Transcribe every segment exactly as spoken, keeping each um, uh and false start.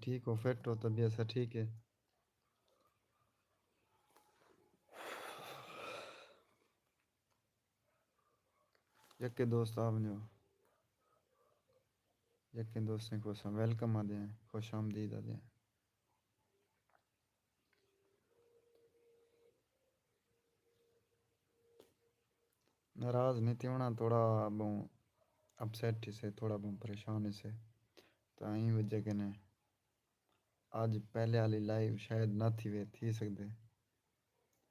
ٹھیک ہو، فٹ ہو، طبیعت سا ٹھیک ہے؟ یکے دوست آ ونڄو، یکے دوستیں کوں اساں ویلکم آہدے ہیں، خوش آمدید آہدے ہیں۔ ناراض نہیں تھیوݨا، تھوڑا ٻہوں اپسیٹ تھیسے، تھوڑا ٻہوں پریشان تھیسے، تاں ایں وجہ کنے اڄ پہلے والی لائیو شاید نہ تھیوے، تھی سڳدے،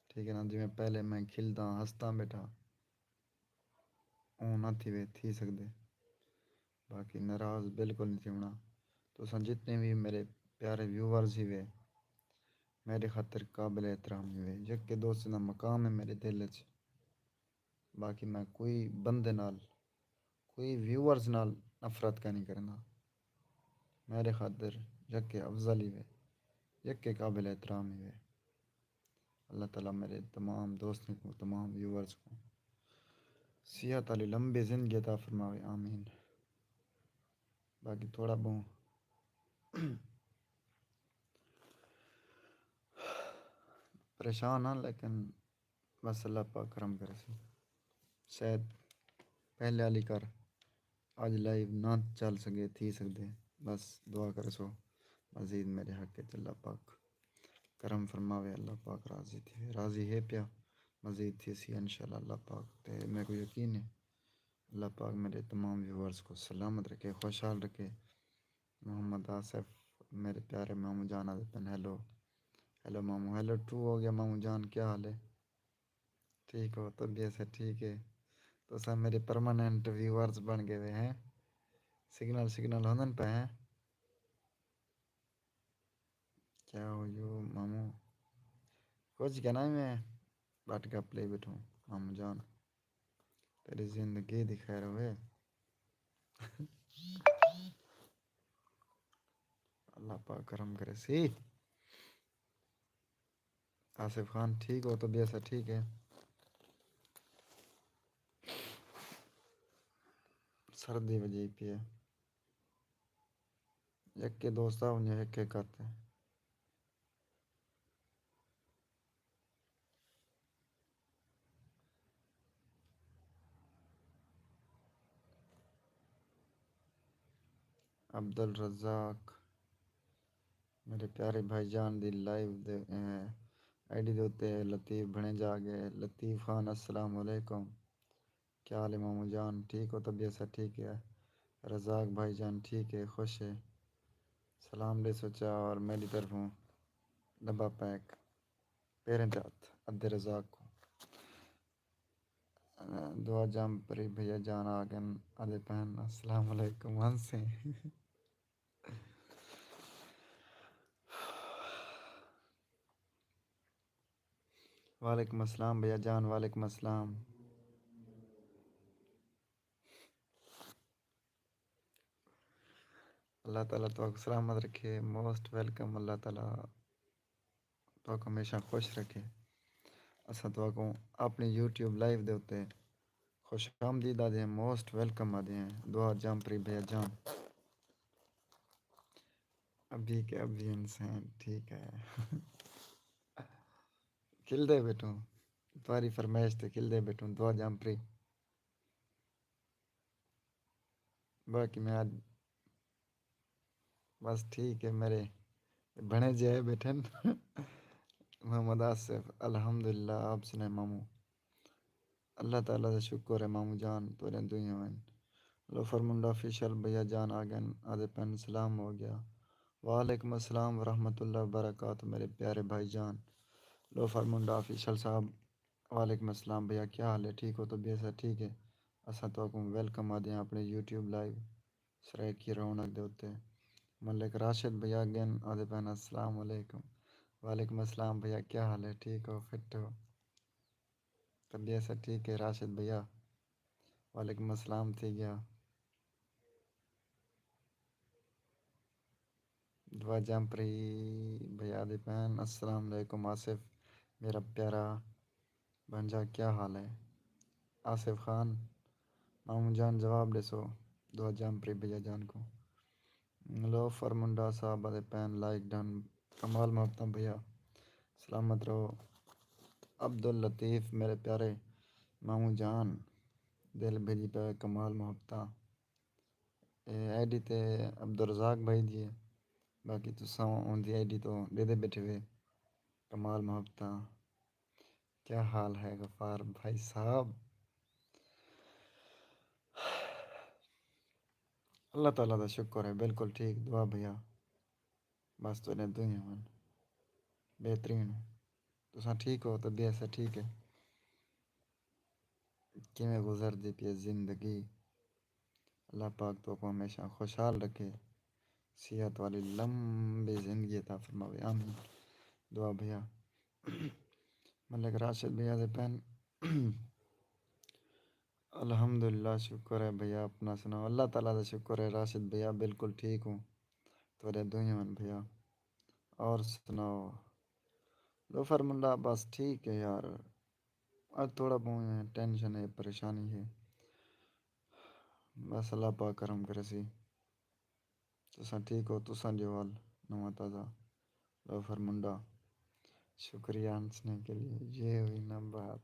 ٹھیک ہے نا؟ جیویں پہلے میں کھلداں ہسداں ٻیٹھا، اوں نہ تھیوے، تھی سڳدے۔ باقی ناراض بالکل نہیں تھیوݨا۔ تساں جتنے بھی میرے پیارے ویورز ہیوے، میرے خاطر قابل احترام ہیوے۔ یکے دوست دا مقام ہے میرے دل وچ۔ باقی میں کوئی بندے نال، کوئی ویورز نال نفرت کائنی کریندا۔ میرے خاطر یکے افضل ہیوے، یکے قابل احترام ہیوے۔ اللہ تعالیٰ میرے تمام دوستیں کوں، تمام ویورز کوں صحت آلی لمبی زندگی عطا فرماوے، آمین۔ باقی تھوڑا ٻہوں پریشان ہاں، لیکن بس اللہ پاک کرم کریسی۔ شاید پہلے آلی کر اڄ لائیو نہ چل سڳے، تھی سڳدے۔ بس دعا کریسو مزید میرے حق وچ، اللہ پاک کرم فرماوے، اللہ پاک راضی تھیوے، راضی ہے پیا، مزید تھیسی انشاءاللہ اللہ پاک۔ تے میکوں یقین ہے اللہ پاک میرے تمام ویورز کوں سلامت رکھے، خوشحال رکھے۔ محمد آصف، میرے پیارے ماموں جان آہدے پن، ہیلو۔ ہیلو ماموں، ہیلو ٹو ہو ڳیا۔ ماموں جان، کیا حال ہے؟ ٹھیک ہو؟ طبیعت سے ٹھیک ہے؟ تساں میرے پرماننٹ ویورز بݨ ڳئے وے ہیں۔ سگنل، سگنل ہوندن پئے ہیں۔ کیا ہو یو ماموں؟ کچھ کہنا ہی میں ٻٹ گپ لئی ٻیٹھوں ماموں جان۔ تیری زندگی دی خیر ہوئے۔ اللہ پاک کرم کریسی۔ آصف خان، ٹھیک ہو؟ طبیعت سا ٹھیک ہے؟ سردی وڄی پئی ہے۔ یکے دوست آ ونڄو، ہک ہک کر تے۔ عبدالرزاق، میرے پیارے بھائی جان دی لائیو دے، اے، آئی ڈی دے اتے لطیف بھݨیجا آ ڳئے۔ لطیف خان، السلام علیکم۔ کیا حال ہے ماموں جان؟ ٹھیک ہو؟ طبیعت سا ٹھیک ہے؟ رزاق بھائی جان ٹھیک ہے، خوش ہے؟ سلام ݙیسو چا اور میݙی طرفوں ݙبا پیک پیریں تے ہتھ ادھے رزاق کوں۔ دعا جام پری بھیا جان آ ڳئن آہدے پئن، السلام علیکم ہنسیں۔ وعلیکم السلام بھیا جان، وعلیکم السلام۔ اللہ تعالیٰ تہاکوں سلامت رکھے، موسٹ ویلکم۔ اللہ تعالیٰ تہاکوں ہمیشہ خوش رکھے۔ اساں تہاکوں اپݨی یوٹیوب لائیو دے اتے خوش آمدید آہدے ہیں، موسٹ ویلکم آہدے ہیں۔ دعا جام پری بھیا جان۔ ابھی کے ابھی انسان ٹھیک ہے۔ کھلدے ٻیٹھوں، تہاݙی فرمائش تے کھلدے ٻیٹھوں۔ دعا جام پری۔ باقی میں اڄ بس ٹھیک ہے، میݙے بھݨیجے آئے ٻیٹھن۔ محمد آصف، الحمدللہ، آپ سݨائے ماموں؟ اللہ تعالیٰ دا شکر ہے ماموں جان، تہاݙیاں دعائیاں ہن۔ لوفر منڈا آفیشل بھیا جان آ ڳئن، آہدے پئن سلام ہو ڳیا۔ وعلیکم السلام ورحمۃ اللہ وبرکاتہ میرے پیارے بھائی جان۔ لوفر منڈا آفیشل صاحب، وعلیکم السلام بھیا، کیا حال ہے؟ ٹھیک ہو؟ طبیعت سا ٹھیک ہے؟ اساں تہاکوں ویلکم آہدے ہیں اپݨے یوٹیوب لائیو سرائیکی رونق دے اتے۔ ملک راشد بھیا ڳئن، آہدے پئن السلام علیکم۔ وعلیکم السلام بھیا، کیا حال ہے؟ ٹھیک ہو؟ فٹ ہو؟ طبیعت سا ٹھیک ہے راشد بھیا؟ وعلیکم السلام تھی ڳیا۔ دعا جام پری بھیا آہدے پئن، السلام علیکم آصف میرا پیارا بھانجا، کیا حال ہے؟ آصف خان، ماموں جان جواب ݙیسو، دعا جام پری بھیا جان کوں۔ لوفر منڈا صاحب آدھے پین لائک ڈن۔ کمال محبتاں بھیا، سلامت رہو۔ عبداللطیف میرے پیارے ماموں جان، دل بھیجی پئے کمال محبتاں۔ اے آئی ڈی تے عبدالرزاق بھائی دی ہے، باقی تساں اوندی آئی ڈی تو ݙیدے ٻیٹھے وے۔ کمال محبتاں۔ کیا حال ہے غفار بھائی صاحب؟ اللہ تعالیٰ دا شکر ہے، بالکل ٹھیک۔ دعا بھیا، بس تیݙے دوئیں ہون بہترین۔ تساں ٹھیک ہو؟ طبیعت سے ٹھیک ہے؟ کیویں گزردی پئی ہے زندگی؟ اللہ پاک تہاکوں ہمیشہ خوشحال رکھے، صحت والی لمبی زندگی عطا فرماوے، آمین۔ دعا بھیا۔ ملک راشد بھیا دے پین۔ الحمدللہ، شکر ہے بھیا، اپنا سناؤ؟ اللہ تعالیٰ دا شکر ہے راشد بھیا، بالکل ٹھیک ہوں۔ تیݙے دوئیں ہون بھیا۔ اور سناؤ؟ لوفر منڈا، بس ٹھیک ہے یار، اڄ تھوڑا بہت ٹینشن ہے، پریشانی ہے، بس اللہ پاک کرم کریسی۔ تساں ٹھیک ہو؟ تساں ݙیو حال نواں تازہ۔ لوفر منڈا، شکریہ ہنسنے کے لیے، یہ ہوئی نا بات۔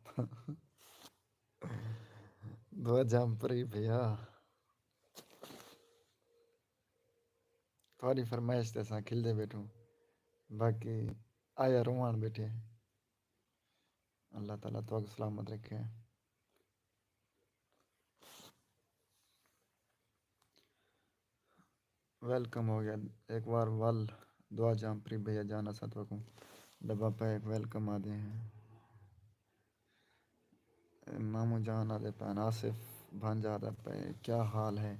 دعا جام پری بھیا، تہاݙی فرمائش تے اساں کھلدے ٻیٹھوں، باقی آیا رووݨ ٻیٹھے۔ اللہ تعالیٰ تہاکوں سلامت رکھے۔ ویلکم ہو ڳیا ہک وار ول۔ دعا جام پری بھیا جان، اساں تہاکوں ݙبا پیک ویلکم آہدے ہیں۔ ماموں جان آہدے پئن، آصف بھانجا آہدا پئے، کیا حال ہے؟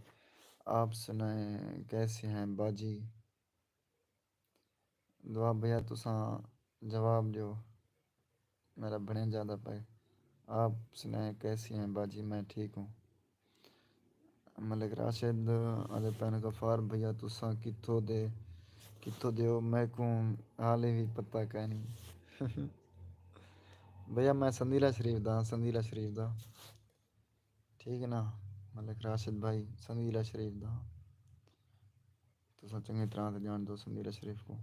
آپ سنائیں، کیسے ہیں باجی؟ دعا بھیا تساں جواب ݙیو، میݙا بھݨیجا آہدا پئے۔ آپ سنائیں کیسے ہیں باجی؟ میں ٹھیک ہوں۔ ملک راشد آہدے پئن، غفار بھیا تساں کتھوں دے، کتھوں دے ہو؟ میکوں حالے وی پتہ کائنی۔ بھیا میں سندیلہ شریف دا ہاں، سندیلہ شریف دا۔ ٹھیک ہے نا؟ ملک راشد بھائی، سندیلہ شریف دا۔ تساں چنڳی طرح تے ڄاݨدو سندیلہ شریف کوں۔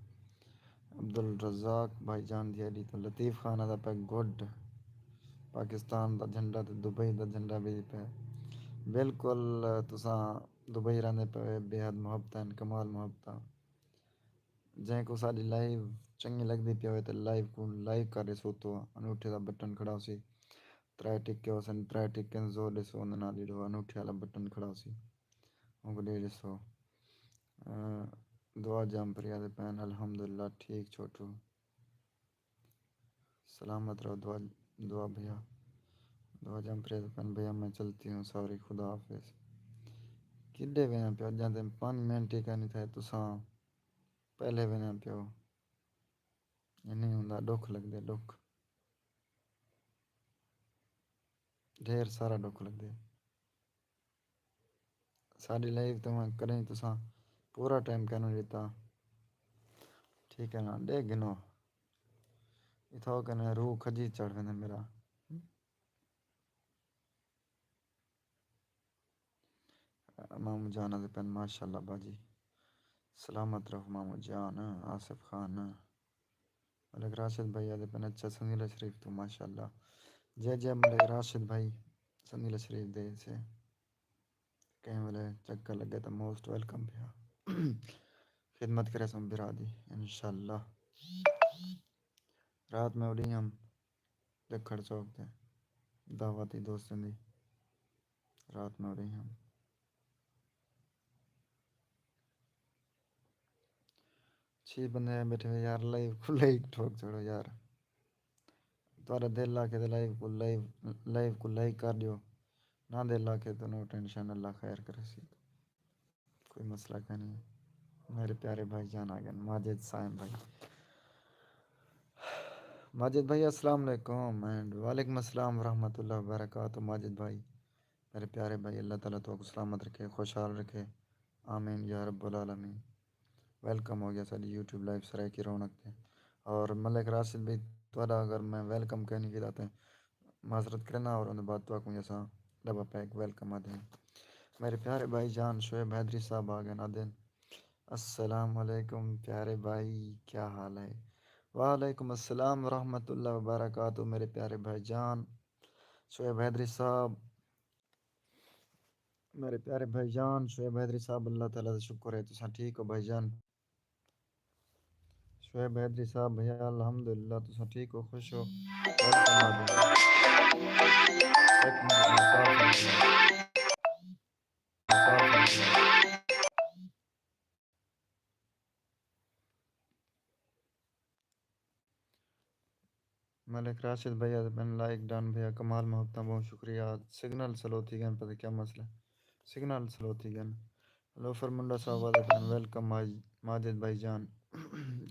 عبدالرزاق بھائی جان دی آئی ڈی توں لطیف خان آہدا پئے، گڈ۔ پاکستان دا جھنڈا تے دبئی دا جھنڈا وی پئے۔ بالکل، تساں دبئی رہندے پئے، بے حد محبتاں ہن، کمال محبتاں۔ جیں کوں ساݙی لائیو چنڳی لڳدی پئی ہووے تے لائیو کوں لائک کر ݙیسو، اتوں انگوٹھے دا بٹن کھڑا ہوسی، ترائے ٹکے ہوسن، ترائے ٹکیں زور ݙیسو، اوندے نال جیڑھا انگوٹھے والا بٹن کھڑا ہوسی، اونکوں ݙے ݙیسو۔ اے، دعا جام پری آہدے پئن، الحمدللہ ٹھیک چھوٹو۔ سلامت رہو، دعا، دعا بھیا۔ دعا جام پری آہدے پئن، بھیا میں چلتی ہوں، سوری، خدا حافظ۔ کݙے ویندے پیو؟ اڄاں تے پنج منٹ ہی کائنی تھئے، تساں پہلے ویندے پیو۔ ایں نہیں ہوندا، ݙکھ لڳدے، ݙکھ۔ ڈھیر سارا ݙکھ لڳدے۔ ساݙی لائیو تے میں کݙاہیں تساں پورا ٹائم کائنی ݙتا۔ ٹھیک ہے نا، ݙیکھ گھنو۔ اتھاں کنے روح کھجی چڑھ ویندے میݙا۔ ماموں جان آہدے پئن، ماشاءاللہ باجی۔ سلامت رہو ماموں جان، آصف خان۔ ملک راشد بھائی آہدے پئن، اچھا سندیلہ شریف توں، ماشاءاللہ۔ جے جے ملک راشد بھائی، سندیلہ شریف دے سے۔ کہیں ویلے چکر لڳے تاں موسٹ ویلکم پیا۔ خدمت کریسوں بھرا دی، انشاءاللہ۔ رات میں اݙی ہم جکھڑ چوک تے دعوت ہئی دوستیں دی، رات میں اݙی ہم۔ چھی بندے ٻیٹھے ہوئے یار، لائیو کوں لائک ٹھوک چھوڑو یار۔ تہاݙا دل آکھے تے لائیو کوں، لائیو، لائیو کوں لائک کر ݙیو، نہ دل آکھے تے نو ٹینشن، اللہ خیر کریسی۔ کوئی مسئلہ کائنی۔ میرے پیارے بھائی جان آ ڳئے، ماجد صائم بھائی۔ ماجد بھائی السلام علیکم اینڈ وعلیکم السلام ورحمۃ اللہ وبرکاتہ۔ ماجد بھائی، میرے پیارے بھائی، اللہ تعالیٰ تہاکوں سلامت رکھے، خوشحال رکھے، آمین یا رب العالمین۔ ویلکم ہو ڳیا ساݙی یوٹیوب لائیو سرائیکی رونق تے۔ اور ملک راشد بھائی، تہاݙا اگر میں ویلکم کائنی کیتا تے معذرت کرینداں، اور اوندے بعد تہاکوں اساں ݙبا پیک ویلکم آہدے ہیں۔ میرے پیارے بھائی جان شعیب حیدری صاحب آ ڳئے آہدن، السلام علیکم پیارے بھائی، کیا حال ہے؟ وعلیکم السلام ورحمۃ اللہ وبرکاتہ، میرے پیارے بھائی جان شعیب حیدری صاحب۔ میرے پیارے بھائی جان شعیب حیدری صاحب، اللہ تعالیٰ دا شکر ہے، تساں ٹھیک ہو بھائی جان؟ شعیب حیدری صاحب، بھیا الحمدللہ، تساں ٹھیک ہو، خوش ہو؟ ویلکم آ جاؤ۔ ایک منٹ میں کال سن لوں۔ ملک راشد بھیا دے پن لائک ڈن بھیا، کمال محبتاں، بہت شکریہ۔ سگنل سلو تھی ڳئن، پتہ کیا مسئلہ ہے؟ سگنل سلو تھی ڳئن۔ لوفر منڈا صاحب آدھے پن ویلکم ماج-، ماجد بھائی جان۔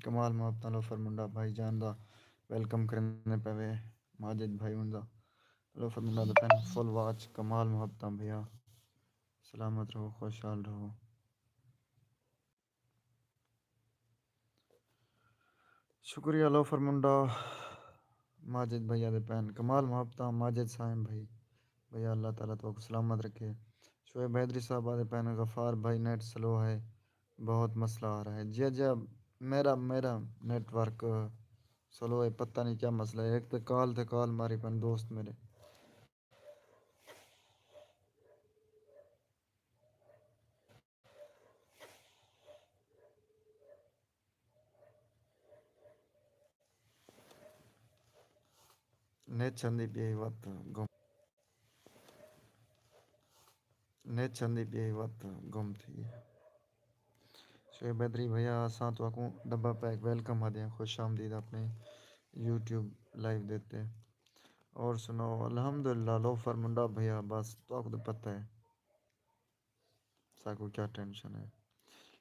کمال محبتاں لوفر منڈا بھائی جان دا ویلکم کرنے پے وے ماجد بھائی ہن دا۔ لوفر منڈا دے پن فل واچ، کمال محبتاں بھیا۔ سلامت رہو، خوشحال رہو۔ شکریہ لوفر منڈا، ماجد بھیا دے پین، کمال محبتاں ماجد سائیں بھائی۔ بھیا اللہ تعالیٰ تو کو سلامت رکھے۔ شعیب حیدری صاحب آدھے پین، غفار بھائی نیٹ سلو ہے، بہت مسئلہ آ رہا ہے۔ جی جی، میرا، میرا نیٹ ورک سلو ہے، پتہ نہیں کیا مسئلہ ہے۔ ایک تو کال تے کال ماری پین دوست میرے۔ نیچن دی ٻئی وت گم، نیچن دی ٻئی وت گم تھی ہے۔ شعیب حیدری بھیا، اساں تہاکوں ݙبہ پیک ویلکم آہدے ہیں، خوش آمدید اپݨے یوٹیوب لائیو دے تے۔ اور سناؤ؟ الحمدللہ لوفر منڈا بھیا، بس تہاکوں تاں پتہ ہے ساکوں کیا ٹینشن ہے۔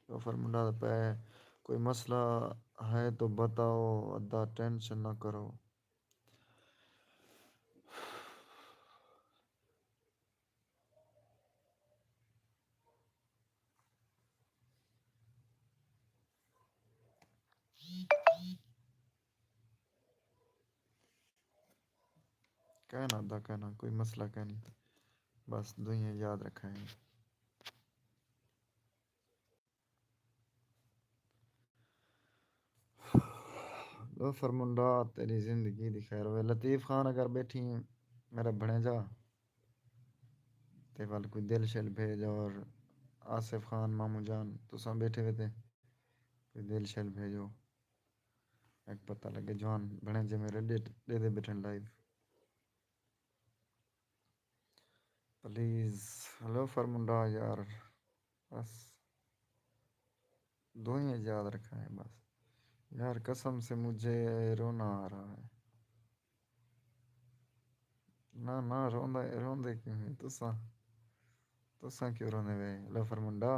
لوفر منڈا پے، کوئی مسئلہ ہے تو بتاؤ، ادا ٹینشن نہ کرو۔ کائنا دا کائنا، کوئی مسئلہ کائنی۔ بس دعائیں یاد رکھائیں۔ لوفر منڈا، تیری زندگی دی خیر ہوئے۔ لطیف خان اگر ٻیٹھی ہیں، میرا بھݨیجا، تے ول کوئی دل شل بھیج، اور آصف خان، ماموں جان، تساں ٻیٹھے وے تے کوئی دل شل بھیجو۔ ایک پتہ لڳے، جوان بھݨیجے میرے ݙے، ݙیہدے ٻیٹھن لائیو۔ پلیز، لوفر منڈا یار، بس دعائیں یاد رکھائیں بس۔ یار قسم سے مجھے رونا آ رہا ہے۔ نہ، نہ، روندا، روندے کیوں ہیں؟ تساں، تساں کیوں روندے وے؟ لوفر منڈا۔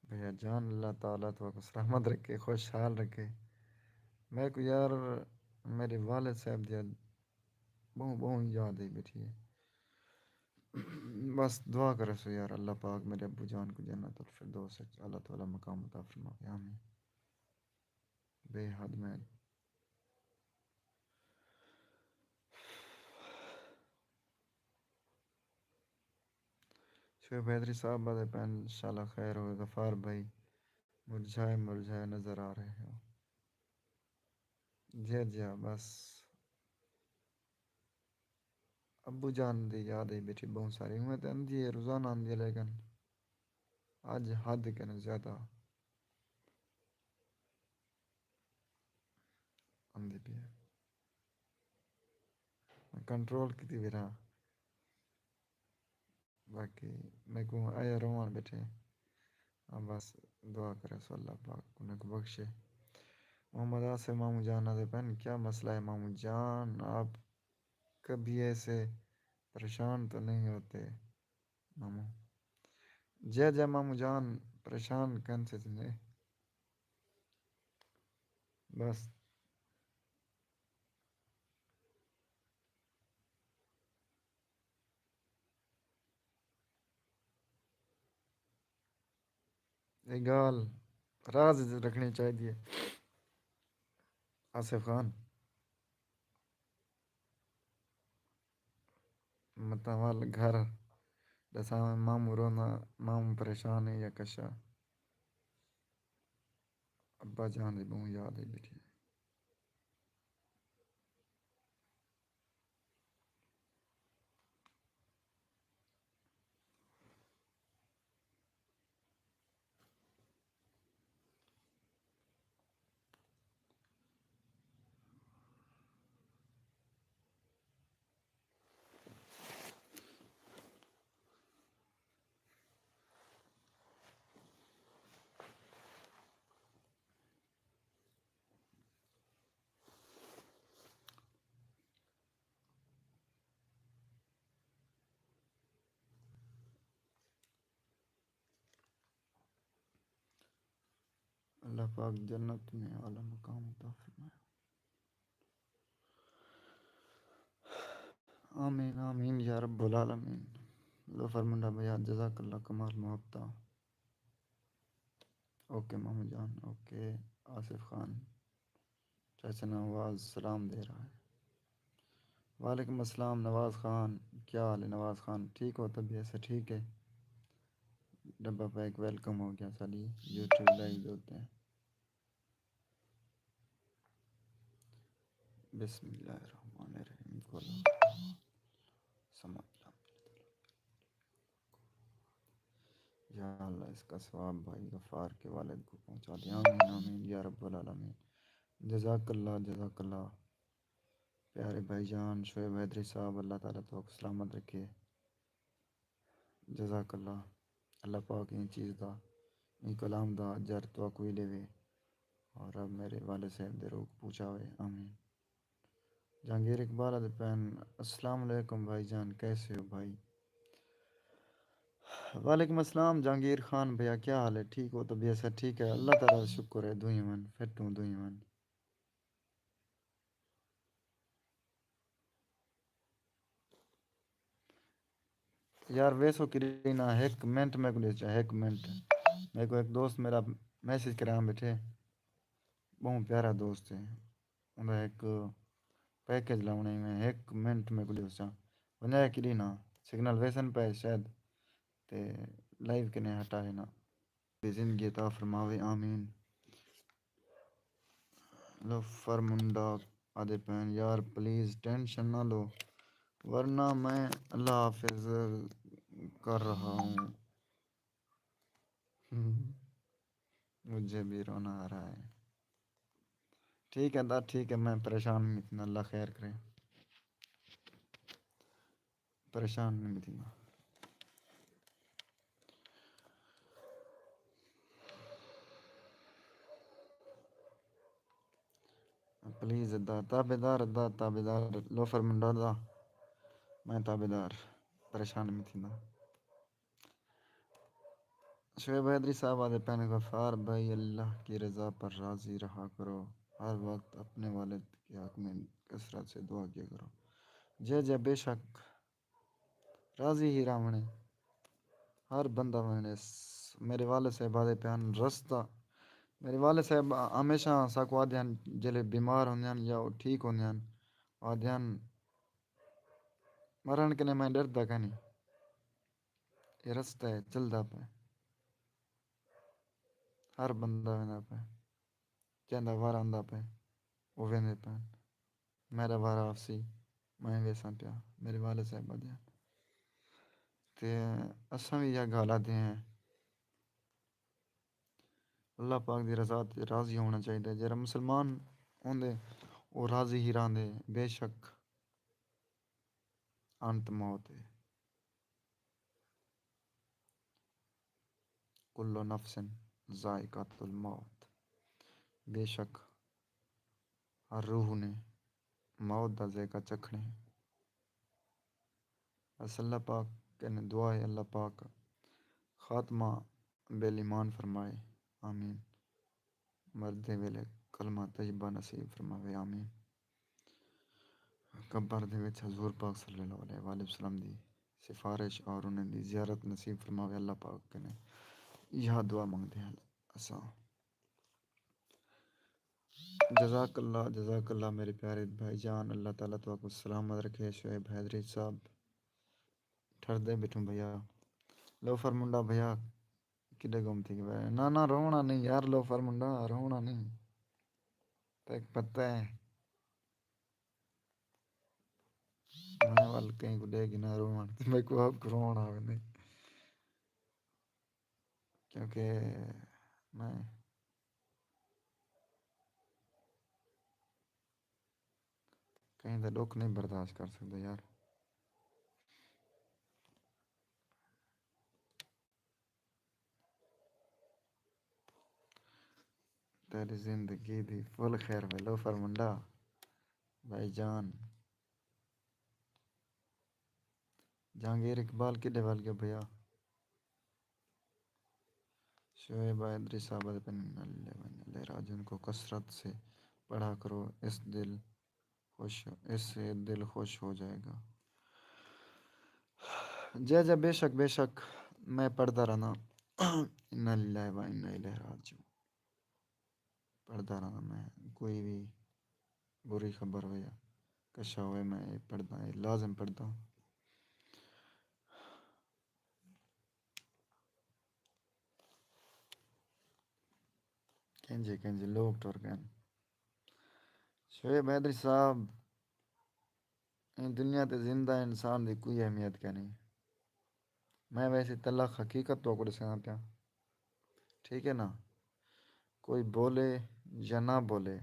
بھیا جان، اللہ تعالیٰ تہاکوں سلامت رکھے، خوشحال رکھے۔ میکوں یار میݙے والد صاحب دی ٻہوں، ٻہوں یاد آئی ٻیٹھی ہے۔ بس دعا کریسو یار، اللہ پاک میݙے ابو جان کوں جنت الفردوس اچ اللہ تعالیٰ مقام عطا فرماوے۔ آمین۔ بے حد میں شعیب حیدری صاحب آہدے پئن، انشاءاللہ خیر ہوئے۔ غفار بھائی، مرجھائے مرجھائے نظر آ رہے ہو۔ جیا جیا، بس ابو جان دی یاد آئی ٻیٹھی ٻہوں ساری۔ اونویں تے آندی ہے، روزانہ آندی ہے، لیکن اڄ حد کنوں زیادہ آندی پئی ہے۔ میں کنٹرول کیتی پھراں۔ باقی میکوں آیا رووݨ ٻیٹھے۔ ہاں، بس دعا کریسو اللہ پاک انہاں کوں بخشے۔ محمد آصف، ماموں جان آہدے پئن، کیا مسئلہ ہے ماموں جان؟ آپ کبھی ایسے پریشان تو نہیں ہوتے ماموں؟ جیا جیا ماموں جان، پریشان کن سے تھیندے۔ بس اے ڳالھ راز اچ رکھݨی چاہیدی ہے۔ آصف خان، متاں ول گھر ݙساویں، ماموں روندا، ماموں پریشان ہے یا کشا؟ ابا جان دی ٻہوں یاد آئی ٻیٹھی۔ اللہ پاک جنت میں اعلیٰ مقام عطا فرمائے۔ آمین آمین یا رب العالمین۔ لوفر منڈا بھیا، جزاک اللہ، کمال محبتاں۔ اوکے مامو جان، اوکے۔ آصف خان، چاچا نواز سلام دے رہا ہے۔ وعلیکم السلام نواز خان، کیا حال ہے نواز خان؟ ٹھیک ہو؟ طبیعت سے ٹھیک ہے؟ ڈبہ پیک ویلکم ہو گیا ساڈی یوٹیوب لائیو دے اتے۔ بسم اللہ الرحمن الرحیم۔ کل سمجھ۔ یا اللہ، اس کا ثواب بھائی غفار کے والد کو پہنچا دے۔ آمین آمین یا رب العالمین۔ جزاک اللہ، جزاک اللہ۔ پیارے بھائی جان شعیب حیدری صاحب، اللہ تعالیٰ تو کو سلامت رکھے۔ جزاک اللہ۔ اللہ پاک ایں چیز دا، ایں کلام دا اجر تہاکوں وی ݙیوے، اور رب میرے والد صاحب دے روح کوں پہنچاوے۔ آمین۔ جہانگیر اقبال آہدے پئن، السلام علیکم بھائی جان، کیسے ہو بھائی؟ وعلیکم السلام جہانگیر خان بھیا، کیا حال ہے؟ ٹھیک ہو؟ طبیعت صحت ٹھیک ہے؟ اللہ تعالیٰ دا شکر ہے، دوہیں ون، فٹ ہوں دوہیں ون۔ یار ویسو کری نا، ہک منٹ میکوں ݙے چا، ہک منٹ۔ میکوں ہک دوست میرا میسج کریاں ٻیٹھے، ٻہوں پیارا دوست ہے، اوندا ہک پیکج لاوݨا ہے، میں ہک منٹ میکوں ݙے چا، ونڄا کری نا، سگنل ویسن پئے شاید، تے لائیو کنے ہٹا ہے نا۔ دی زندگی عطا فرماوے، آمین۔ لوفر منڈا آہدے پئن، یار پلیز ٹینشن نہ لو، ورنہ میں اللہ حافظ کر رہا ہوں۔ مجھے بھی رونا آ رہا ہے۔ ٹھیک ہے دا، ٹھیک ہے، میں پریشان نہیں تھینا، اللہ خیر کرے۔ پریشان نہیں تھینا۔ پلیز ادا تابعدار، ادا تابعدار، لوفر منڈا دا، میں تابعدار، پریشان نہیں تھینا۔ شعیب حیدری صاحب آہدے پئن، غفار بھائی، اللہ کی رضا پر راضی رہا کرو، ہر وقت اپنے والد کے حق میں کثرت سے دعا کیا کرو۔ جی جی، بے شک راضی ہی رہوݨے، ہر بندہ ونڄݨے۔ میرے والد صاحب آہدے پئن رستہ، میرے والد صاحب ہمیشہ ساکوں آہدے ہن، جیلھے بیمار ہوندے ہن یا او ٹھیک ہوندے ہن، آہدے ہن، مرݨ کنے میں ݙردا کائنی۔ اے رستہ ہے، چلدا پئے۔ ہر بندہ ویندا پئے۔ جیندا وار آندا پئے، او ویندے پئن۔ میݙا وار آسی، میں ویساں پیا۔ میرے والد صاحب آہدے ہن۔ تے اساں وی ایہا ڳالھ آہدے ہیں۔ اللہ پاک دی رضا تے راضی ہووݨا چاہیدا ہے۔ جیڑھا مسلمان ہوندے، او راضی ہی رہندے۔ بے شک انت موت ہے۔ کل نفس ذائقۃ الموت، بے شک ہر روح نے موت دا ذائقہ چکھݨے۔ بس اللہ پاک کنے دعا ہے، اللہ پاک خاتمہ بالایمان فرمائے۔ آمین۔ مردے ویلے کلمہ طیبہ نصیب فرماوے۔ آمین۔ قبر دے وچ حضور پاک صلی اللہ علیہ وآلہ وسلم دی سفارش اور انہیں دی زیارت نصیب فرماوے۔ اللہ پاک کنے ایہا دعا منگدے ہیں اساں۔ جزاک اللہ، جزاک اللہ میرے پیارے بھائی جان، اللہ تعالیٰ تہاکوں سلامت رکھے۔ شعیب حیدری صاحب، ٹھردے ٻیٹھوں بھیا۔ لوفر منڈا بھیا، کݙے گم تھی ڳئے؟ نہ نہ، رووݨا نہیں یار، لوفر منڈا، رووݨا نہیں۔ تیک پتہ ہے، میں ول کہیں کوں ݙے گھناں رووݨ، تے میکوں آپ کوں رووݨ آوے نہیں۔ کیونکہ میں کہیں دا ݙکھ نہیں برداشت کر سڳدا یار۔ تیݙی زندگی دی فل خیر ہوئے لوفر منڈا، بھائی جان۔ جہانگیر اقبال کݙے ول ڳیا بھیا؟ شعیب ادری صاحب، انا للہ و انا الیہ راجعون، کو کثرت سے پڑھا کرو، اس دل خوش، اس سے دل خوش ہو جائے گا۔ جی جی، بے شک بے شک، میں پڑھدا رہنا۔ انا للہ و انا الیہ راجعون، پڑھدا رہنا میں، کوئی بھی بری خبر ہوئے یا کشا ہوئے، میں یہ پڑھدا، یہ لازم پڑھدا۔ کینجھے کینجھے لوگ ٹر ڳئن۔ شعیب حیدری صاحب، ایں دنیا تے زندہ انسان دی کوئی اہمیت کینی۔ میں ویسے تلخ حقیقت تہاکوں ݙسیندا پیاں، ٹھیک ہے نا؟ کوئی بولے یا نہ بولے،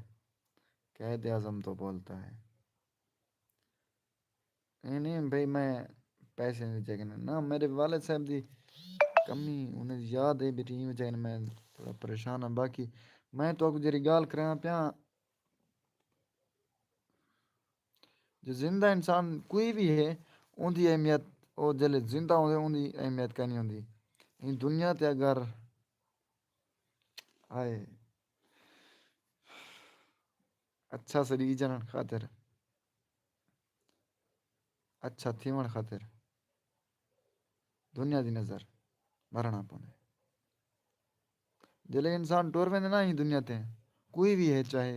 قائد اعظم تو بولتا ہے۔ ایں نہیں بھئی میں پیسے دی وجہ کنے، نہ، میݙے والد صاحب دی کمی، انہیں یاد ہے بیٹھی، ایں وجہ کنے میں تھوڑا پریشان ہاں۔ باقی میں تہاکوں جیڑھی ڳالھ کرینداں پیاں، جو زندہ انسان کوئی بھی ہے، اوندی اہمیت، او جلے زندہ ہوندے، اوندی اہمیت کائنی ہوندی۔ ایں دنیا تے اگر آئے، اچھا سݙیجݨ خاطر، اچھا تھیوݨ خاطر دنیا دی نظر مرݨا پوندے۔ جلے انسان ٹر ویندے نا ایں دنیا تے، کوئی بھی ہے، چاہے،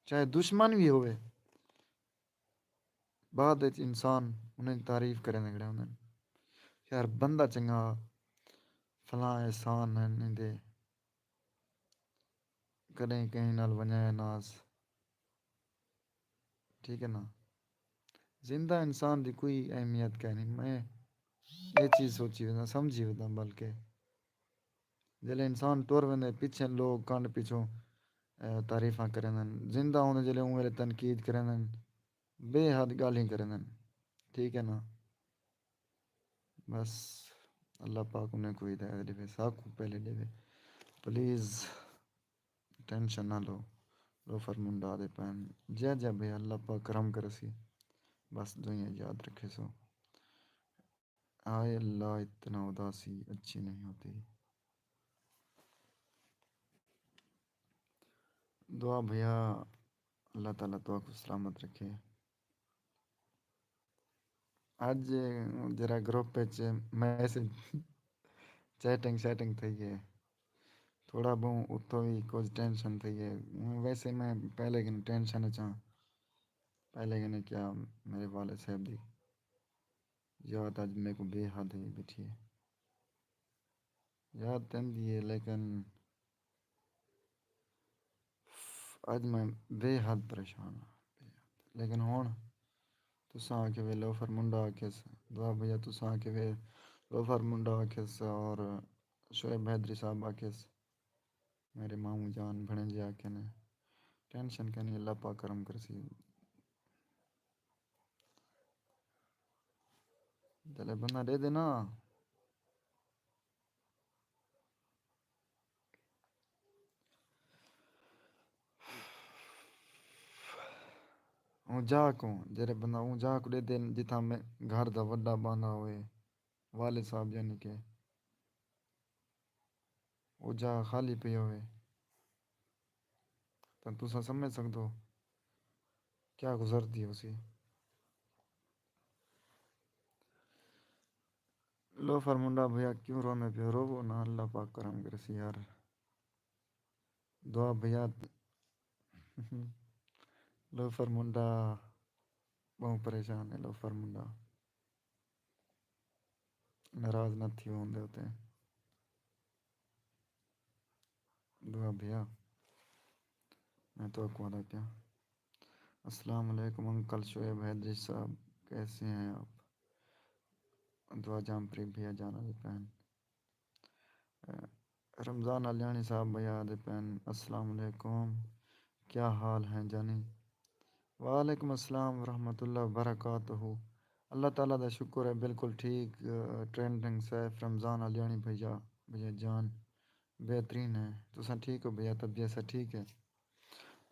چاہے دشمن بھی ہوئے، بعد وچ انسان انہیں دی تعریف کریندے کھڑے ہوندن، یار بندہ چنڳا، فلاں احسان ہن ایندے، کݙیں کہیں نال ونڄائے ناس۔ ٹھیک ہے نا؟ زندہ انسان دی کوئی اہمیت کائنی۔ میں یہ چیز سوچی وینداں، سمجھی وینداں، بلکہ جلے انسان ٹر ویندے، پچھے لوگ کنڈ پچھوں، اے، تعریفاں کریندن، زندہ ہوندے جلے اوں ویلے تنقید کریندن، بے حد ڳالھیں کریندن۔ ٹھیک ہے نا؟ بس اللہ پاک انہیں کوں ہدایت ݙیوے، ساکوں پہلے ݙیوے۔ پلیز ٹینشن نہ لو، لوفر منڈا دے پین۔ جیا جیا بھئی، اللہ پاک کرم کرسی، بس دعائیں یاد رکھے سو۔ آئے اللہ، اتنا اداسی اچھی نہیں ہوتی۔ دعا بھیا، اللہ تعالیٰ تہاکوں سلامت رکھے۔ اڄ جیڑھا گروپ وچ میسج، چیٹنگ شیٹنگ تھئی ہے، تھوڑا ٻہوں اتھوں وی کجھ ٹینشن تھئی ہے۔ ویسے میں پہلے کنے ٹینشن وچ ہاں، پہلے کنے کیا میرے والد صاحب دی یاد اڄ میکوں بے حد ہوئی ٻیٹھی ہے۔ یاد تاں ایندی ہے، لیکن اڄ میں بے حد پریشان ہاں۔ لیکن ہݨ تساں آکھے وے لوفر منڈا آکھیس، دعا بھیا تساں آکھے وے لوفر منڈا آکھیس، اور شعیب حیدری صاحب آکھیس، میرے ماموں جان بھݨیجے آکھے نے، ٹینشن کینی، اللہ پاک کرم کرسی۔ جلے بندہ ݙے دے نا۔ اوں جا کوں، جیڑھے بندہ اوں جا کوں ݙے دے، جتھاں میں گھر دا وݙا باندا ہوئے، والد صاحب یعنی کہ او جا خالی پئی ہووے، تاں تساں سمجھ سڳدو کیا گزردی ہوسی۔ لوفر منڈا بھیا کیوں روندے پیو؟ روو نا، اللہ پاک کرم کرسی یار۔ دعا بھیا، لوفر منڈا ٻہوں پریشان ہے، لوفر منڈا۔ ناراض نہ تھیو ہوندے اتے۔ دعا بھیا، میں تو کو آہدا پیاں۔ السلام علیکم انکل شعیب حیدری صاحب، کیسے ہیں آپ؟ دعا جام پری بھیا جان آہدے پئن۔ رمضان علیانی صاحب بھیا آہدے پئن، السلام علیکم، کیا حال ہیں جانی؟ وعلیکم السلام ورحمۃ اللہ وبرکاتہ۔ اللہ تعالیٰ دا شکر ہے، بالکل ٹھیک۔ ٹرینڈنگ سیف رمضان علیانی بھیا، بھیا جان بہترین ہے۔ تساں ٹھیک ہو بھیا؟ طبیعت سا ٹھیک ہے؟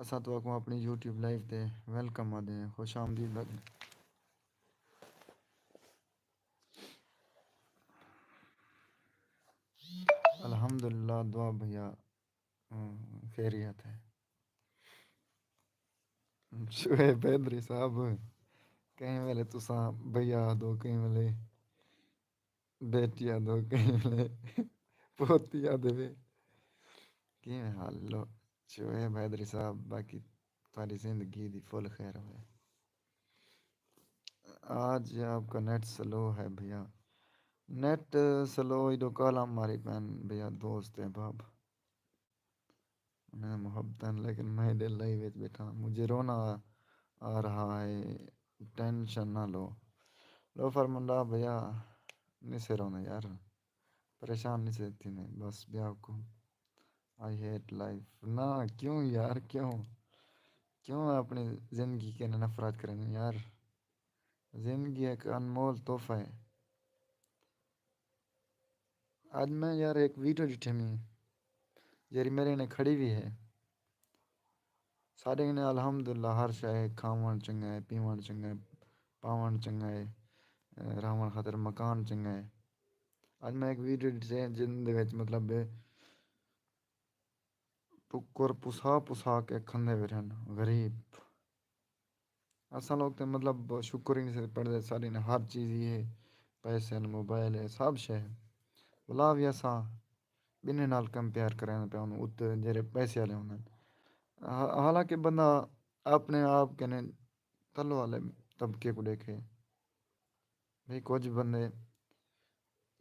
اساں تو کو اپنی یوٹیوب لائیو تے ویلکم آہدے ہیں، خوش آمدید آہدے ہیں۔ الحمدللہ، دعا بھیا، ہم، خیریت ہے۔ شعیب حیدری صاحب، کہیں ویلے تساں بھیا آہدو، کہیں ویلے بیٹی آہدو، کہیں ویلے پوتی آہدے وے۔ کیویں حال لو؟ شعیب حیدری صاحب، باقی تہاݙی زندگی دی فل خیر ہوئے۔ آج آپ کا نیٹ سلو ہے بھیا۔ نیٹ سلو ایݙو کالا ماری پئن بھیا، دوست احباب۔ انہیں محبت ہیں، لیکن میں دل لائی وچ بیٹھا، مجھے رونا آ، آ رہا ہے، ٹینشن نہ لو۔ لوفر منڈا بھیا، نسے رونا یار، پریشان نسے تھیندے، بس ٻیا کو۔ I hate life. نہ، کیوں یار، کیوں؟ کیوں اپݨی زندگی کنے نفرت کریندے یار؟ زندگی ہک انمول تحفہ ہے۔ اڄ میں یار ہک ویڈیو ݙٹھے میں، جیڑھی میرے نے کھڑی وی ہے۔ ساݙے کنے الحمدللہ ہر شے ہے، کھاوݨ چنڳا ہے، پیوݨ چنڳا ہے، پاوݨ چنڳا ہے، اے، رہوݨ خاطر مکان چنڳا ہے۔ اڄ میں ہک ویڈیو ݙٹھے جیندے وچ مطلب ٹکر پسا پسا کے کھندے ویٹھن غریب۔ اساں لوک تے مطلب شکر ہی نسے پڑھدے، ساݙے نے ہر چیز ہی ہے، پیسے ہن، موبائل ہے، سب شے ہے۔ ولا وی اساں ٻنہیں نال کمپیئر کریندے پئے ہوں، اتے جیڑھے پیسے والے ہوندن۔ حا-، حالانکہ بندہ اپݨے آپ کنے تلو والے طبقے کوں ݙیکھے۔ بھئی کجھ بندے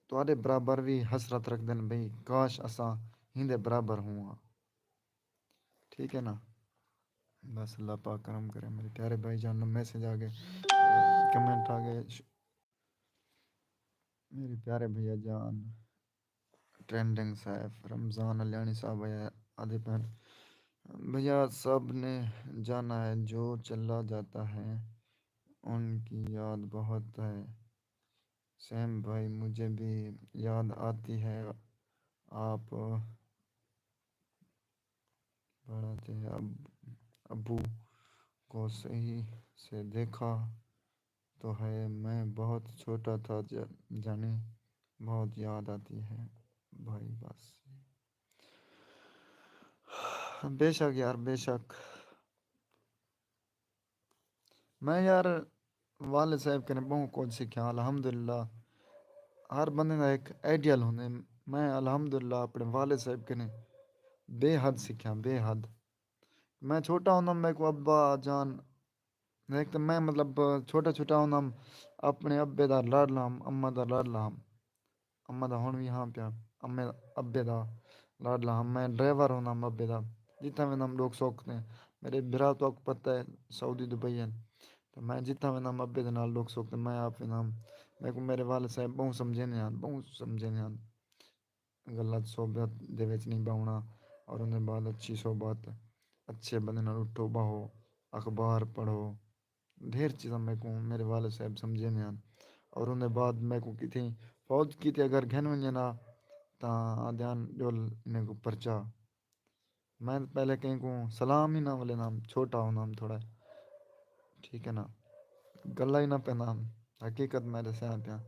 تہاݙے برابر وی حسرت رکھدن، بھئی کاش اساں ہیندے برابر ہوواں۔ ٹھیک ہے نا؟ بس اللہ پاک کرم کرے۔ میرے پیارے بھائی جان، میسج آ گئے، کمنٹ آ گئے۔ ش-، میرے پیارے بھیا جان، ٹرینڈنگ سیف رمضان علیانی صاحب آہدے پئن، بھیا سب نے جانا ہے، جو چلا جاتا ہے ان کی یاد بہت ہے۔ سیم بھائی، مجھے بھی یاد آتی ہے، آپ بڑا تھے، اب-، ابو کو صحیح سے دیکھا تو ہے، میں بہت چھوٹا تھا، جا-، جانی بہت یاد آتی ہے بھائی، بس۔ بے شک یار، بے شک۔ میں یار والد صاحب کنے ٻہوں کجھ سکھیا، الحمدللہ۔ ہر بندے دا ہک آئیڈیل ہوندے۔ میں الحمدللہ اپݨے والد صاحب کنے بے حد سکھیا، بے حد۔ میں چھوٹا ہوندم، میکوں ابا جان، ہک تاں میں مطلب چھوٹا چھوٹا ہوندم، اپݨے ابے دا لاݙلا ہم، اماں دا لاݙلا ہم۔ اماں دا ہݨ وی ہاں پیا، امے ابے دا لاݙلا ہم۔ میں ڈرائیور ہوندم ابے دا، جتھاں ویندم ݙکھ سکھ تے۔ میرے بھرا تہاکوں پتہ ہے سعودی دبئی ہن، تے میں جتھاں ویندم ابے دے نال ݙکھ سکھ تے میں آپ ویندم۔ میکوں میرے والد صاحب ٻہوں سمجھیندے ہن، ٻہوں سمجھیندے ہن۔ غلط صحبت دے وچ نہیں ٻہوݨا، اور اوندے بعد اچھی صحبت، اچھے بندے نال اٹھو ٻہو، اخبار پڑھو، ڈھیر چیزاں میکوں میرے والد صاحب سمجھیندے ہن۔ اور اوندے بعد میکوں کتھیں فوج کیتے اگر گھن ونڄن ہا تاں آہدے ہن ڄل انہیں کوں پرچا۔ میں پہلے کہیں کوں سلام ہی نہ ولیندم، چھوٹا ہوندم تھوڑا، ٹھیک ہے نا، ڳالھاں ہی نہ پیندم، حقیقت میں ݙسیاں پیاں۔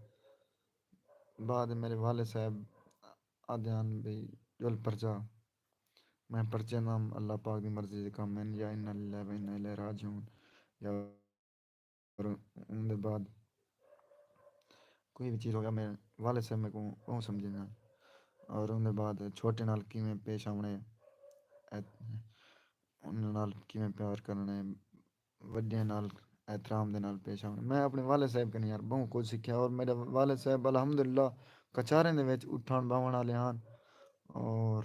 بعد میرے والد صاحب آہدے ہن بھئی ڄل پرچا۔ میں پرچیندم، اللہ پاک دی مرضی دے کم ہن، یا انا للہ و انا الیہ راجعون، یا اور اوندے بعد کوئی وی چیز ہو ڳیا، میرے والد صاحب میکوں ٻہوں سمجھیندے ہن۔ اور اوندے بعد چھوٹے نال کیویں پیش آوݨے، اے، انہاں نال کیویں پیار کرݨے، وݙیاں نال احترام دے نال پیش آوݨے۔ میں اپݨے والد صاحب کنے یار ٻہوں کجھ سکھیا، اور میرے والد صاحب الحمدللہ کچاریں دے وچ اٹھݨ ٻہوݨ والے ہن، اور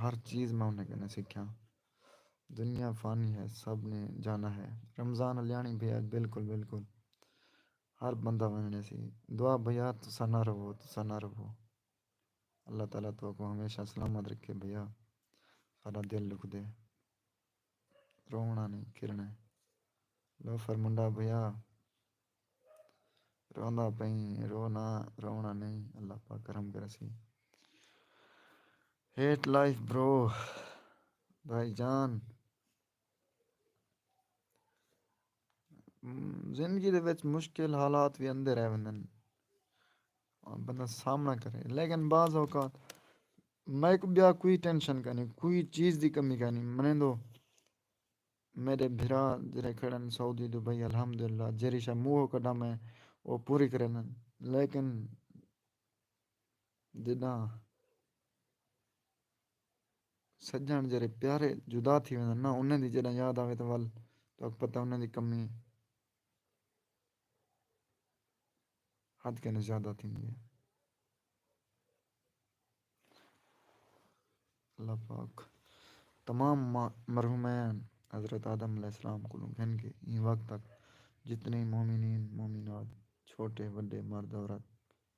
ہر چیز میں انہیں کنے سکھیا۔ دنیا فانی ہے، سب نے جانا ہے۔ رمضان الیاݨی بھیا، بالکل، بالکل۔ ہر بندہ ونڄݨے سی۔ دعا بھیا، تساں نہ رہو، تساں نہ رہو۔ اللہ تعالیٰ تہاکوں ہمیشہ سلامت رکھے بھیا۔ ساݙا دل ݙکھدے۔ رووݨا نہیں، کھلݨے۔ لوفر منڈا بھیا، روندا پئیں، رو نہ، رووݨا نہیں، اللہ پاک کرم کرسی۔ ہیٹ لائف برو، بھائی جان۔ م، زندگی دے وچ مشکل حالات وی آندے رہ ویندن، بندہ سامݨا کرے، لیکن بعض اوقات میکوں ٻیا کوئی ٹینشن کائنی، کوئی چیز دی کمی کائنی۔ منیندو میݙے بھرا جیڑھے کھڑن سعودی، دبئی، الحمدللہ جیڑھی شے منہ کڈھاں میں او پوری کریندن، لیکن جݙاں سڄݨ جیڑھے پیارے جدا تھی ویندن نا، انہیں دی جݙاں یاد آوے تاں ول تہاکوں پتہ انہیں دی کمی حد کنے زیادہ تھیندی ہے۔ اللہ پاک تمام ما-، مرحومین حضرت آدم علیہ السلام کولوں گھن کے ایں وقت تک جتنے مومنین، مومنات، چھوٹے وݙے، مرد عورت،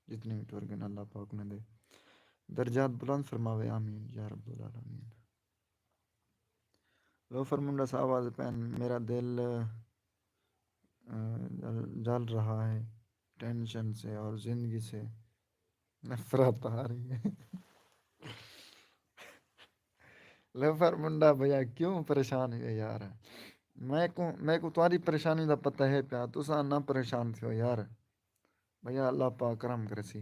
جتنے وی ٹر ڳئن، اللہ پاک انہیں دے درجات بلند فرماوے، آمین یا رب العالمین۔ لوفر منڈا صاحب آہدے پئن، میرا دل، آ، جل، جل رہا ہے ٹینشن سے اور زندگی سے نفرت آ رہی ہے۔ لوفر منڈا بھیا کیوں پریشان ہوئے یار؟ میکوں، میکوں تہاݙی پریشانی دا پتہ ہے پیا، تساں نہ پریشان تھیو یار۔ بھیا اللہ پاک کرم کرسی،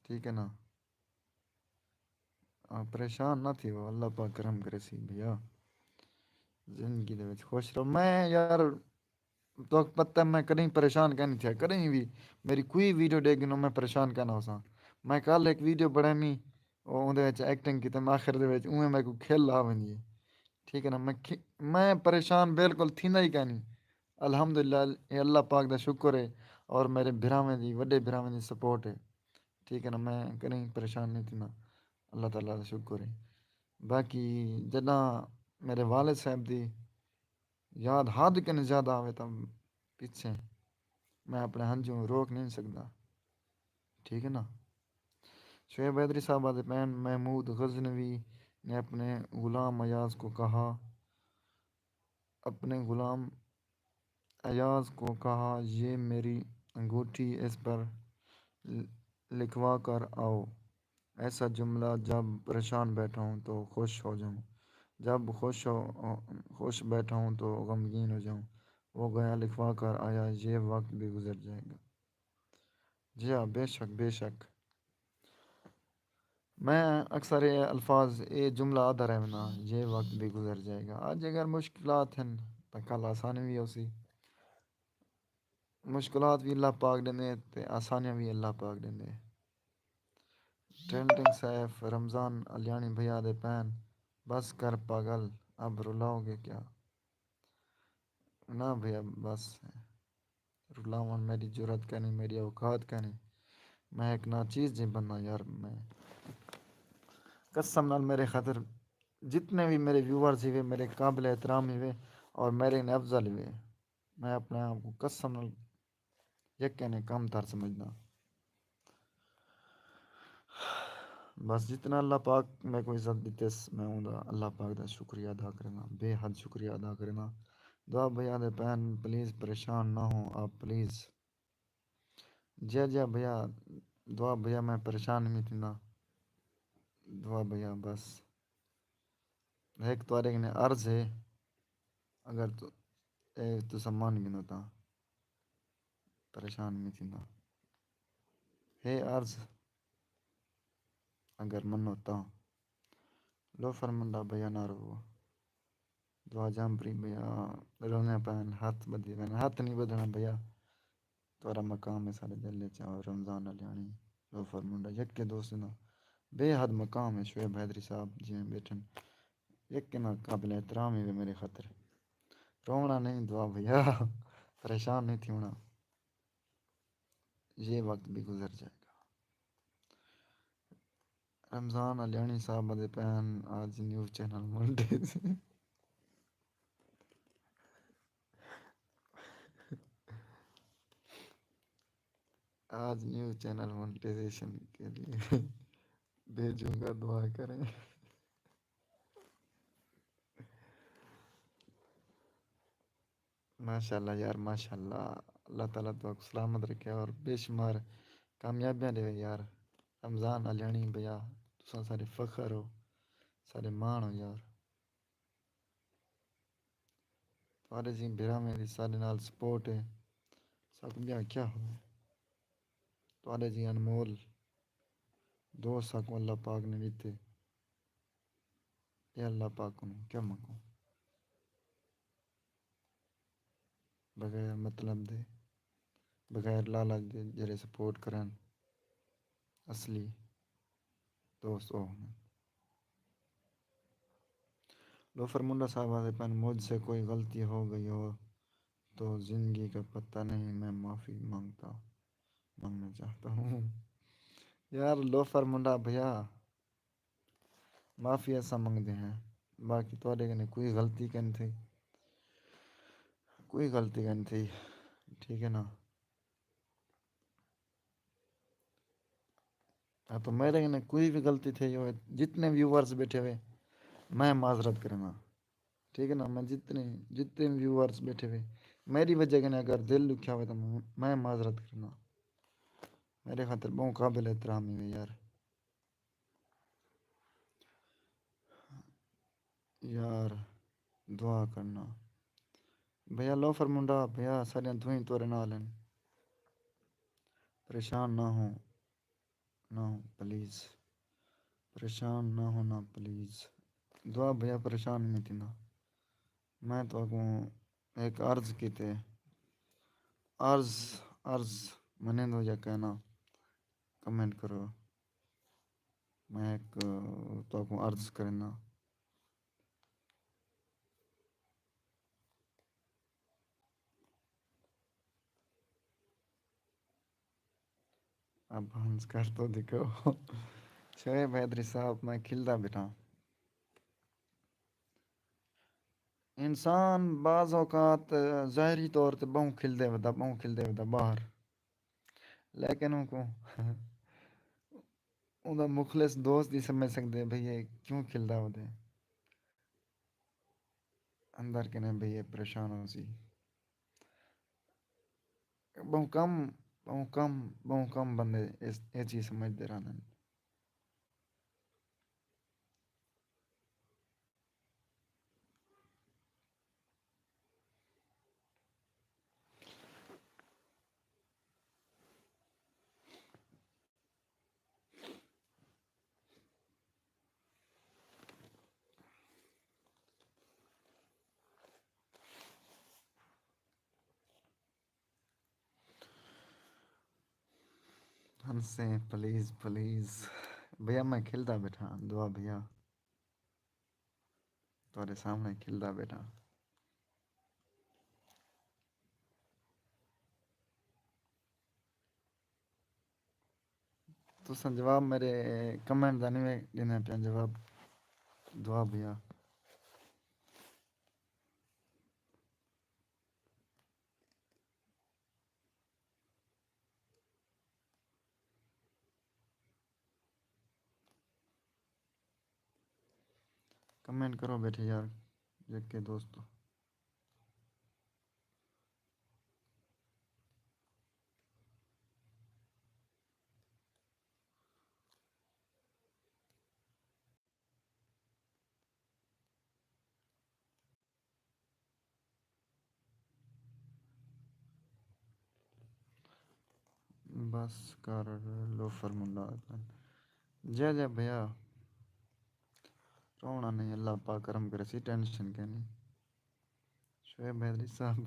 ٹھیک ہے نا؟ آ، پریشان نہ تھیو، اللہ پاک کرم کریسی بھیا۔ زندگی دے وچ خوش رہو۔ میں یار، تہاکوں پتہ ہے میں کݙہیں پریشان کائنی تھیا، کݙہیں وی۔ میری کوئی ویڈیو ݙیکھ گھنو، میں پریشان کائنا ہوساں۔ میں کل ہک ویڈیو بݨائی، او اوندے وچ ایکٹنگ کیتے، میں آخر دے وچ اونویں میکوں کھل آ ویندی ہے۔ ٹھیک ہے نا؟ میں کھی-، میں پریشان بالکل تھیندا ہی کائنی۔ الحمدللہ، اے اللہ پاک دا شکر ہے اور میرے بھراویں دی، وݙے بھراویں دی سپورٹ ہے۔ ٹھیک ہے نا، میں کݙہیں پریشان نہیں تھیندا، اللہ تعالیٰ دا شکر ہے۔ باقی جݙاں میرے والد صاحب دی یاد حد کنے زیادہ آوے تاں پچھے میں اپݨے ہنجوں روک نہیں سڳدا، ٹھیک ہے نا؟ شعیب حیدری صاحب آہدے پئن، محمود غزنوی نے اپنے غلام ایاز کو کہا، اپنے غلام ایاز کو کہا، یہ میری انگوٹھی، اس پر ل-، لکھوا کر آؤ۔ ایسا جملہ، جب پریشان بیٹھا ہوں تو خوش ہو جاؤں، جب خوش ہو، خوش بیٹھا ہوں تو غمگین ہو جاؤں۔ وہ گیا، لکھوا کر آیا، یہ وقت بھی گزر جائے گا۔ جی ہاں، بے شک، بے شک۔ میں اکثر اے الفاظ، اے جملہ آہدا رہ وینداں، یہ وقت بھی گزر جائے گا۔ اڄ اگر مشکلات ہن تاں کل آسانی وی ہوسی۔ مشکلات وی اللہ پاک ݙیندے تے آسانیاں وی اللہ پاک ݙیندے۔ ٹرینڈنگ سیف، رمضان الیاݨی بھیا آہدے پئن، بس کر پاگل، اب رلاؤ گے کیا؟ نہ بھیا، بس، رلاوݨ میݙی جرات کائنی، میݙی اوقات کائنی۔ میں ہک ناچیز جیں بندہ یار، میں قسم نال میرے خاطر جتنے وی میرے ویورز ہیوے، میرے قابل احترام ہیوے اور میرے نے افضل ہیوے۔ میں اپݨے آپ کوں قسم نال یکے نے کم تر سمجھداں۔ بس جتنا اللہ پاک میکوں عزت ݙتس، میں اوندا اللہ پاک دا شکریہ ادا کرینداں، بے حد شکریہ ادا کرینداں۔ دعا بھیا آہدے پئن، پلیز پریشان نہ ہوں آپ، پلیز۔ جی، جی بھیا، دعا بھیا، میں پریشان نہیں تھیندا۔ دعا بھیا، بس ہک تہاݙے کنے عرض ہے، اگر تو، اے تساں من گھنو تاں۔ پریشان نہیں تھیندا۔ ہے عرض، اگر منو تاں۔ لوفر منڈا بھیا نہ روو۔ دعا جام پری بھیا، رونے پئن، ہتھ ٻدھے پئن، ہتھ نہیں ٻدھݨا بھیا۔ تہاݙا مقام ہے ساݙے دل وچ، اور رمضان الیاݨی، لوفر منڈا، یکے دوست دا بے حد مقام ہے۔ شعیب حیدری صاحب جیویں ٻیٹھن، یکے نال قابل احترام ہیوے میرے خاطر۔ رووݨا نہیں دعا بھیا، پریشان نہیں تھیوݨا، یہ وقت بھی گزر جائے گا۔ رمضان الیانی صاحب آندے پئے ہن، آج نیو چینل مونیٹائزیشن، آج نیو چینل مونیٹائزیشن کے لیے بھیجوں گا، دعا کریں۔ ماشاءاللہ یار، ماشاءاللہ۔ اللہ تعالیٰ تہاکوں سلامت رکھے اور بے شمار کامیابیاں ݙیوے یار۔ رمضان الیانی بھیا، تساں ساݙے فخر ہو، ساݙے ماݨ ہو یار۔ تہاݙے جیں بھراویں دی ساݙے نال سپورٹ ہے، ساکوں ٻیا کیا ہووے؟ تہاݙے جیں انمول دوست ساکوں اللہ پاک نے ݙتے، اے اللہ پاک کنوں کیا منگوں؟ بغیر مطلب دے، بغیر لالچ دے جیڑھے سپورٹ کرن، اصلی دوست او ہوندن۔ لوفر منڈا صاحب آندے پن، مجھ سے کوئی غلطی ہو گئی ہو تو زندگی کا پتہ نہیں، میں معافی مانگتا، مانگنا چاہتا ہوں۔ یار لوفر منڈا بھیا، معافی اساں منگدے ہیں، باقی تہاݙے کنے کوئی غلطی کائنی تھئی، کوئی غلطی کائنی تھئی، ٹھیک ہے نا؟ ہاں، تو میݙے کنے کوئی وی غلطی تھئی ہوئے، جتنے ویورز ٻیٹھے ہوئے، میں معذرت کرینداں، ٹھیک ہے نا؟ میں جتنے، جتنے ویورز ٻیٹھے ہوئے، میݙی وجہ کنے اگر دل ݙکھیا ہوئے تو میں، میں معذرت کرینداں۔ میݙے خاطر ٻہوں قابل احترام ہوئے یار۔ یار، دعا کرنا۔ بھیا لوفر منڈا، بھیا ساݙیاں دعائیں تیݙے نال ہن۔ پریشان نہ ہو، نہ ہو پلیز۔ پریشان نہ ہونا پلیز۔ دعا بھیا پریشان نہیں تھیندا۔ میں تہاکوں ہک عرض کیتے، عرض، عرض منیندو یا کائنا، کمنٹ کرو۔ میں ہک تہاکوں عرض کرینداں۔ اب ہنس کر تو دکھاؤ۔ شعیب حیدری صاحب، میں کھلدا ٻیٹھاں۔ انسان بعض اوقات ظاہری طور تے ٻہوں کھلدے ودا، ٻہوں کھلدے ودا ٻاہر، لیکن اونکوں اوندا مخلص دوست ہی سمجھ سڳدے بھئی اے کیوں کھلدا ودے۔ اندر کنے بھئی اے پریشان ہوسی۔ ٻہوں کم، ٻہوں کم، ٻہوں کم بندے اے، اے چیز سمجھدے رہندن۔ ہنسیں پلیز، پلیز۔ بھیا میں کھلدا ٻیٹھاں، دعا بھیا۔ تہاݙے سامݨے کھلدا ٻیٹھاں۔ تساں جواب میݙے کمنٹ دا نہیں ݙیندے پئے جواب۔ دعا بھیا۔ کمنٹ کرو ٻیٹھے یار، جیکے دوستو۔ بس کر، لوفر منڈا۔ جے جے بھیا، رونا نہیں، اللہ پاک کرم کرے سی، ٹینشن کینی۔ شعیب حیدری صاحب،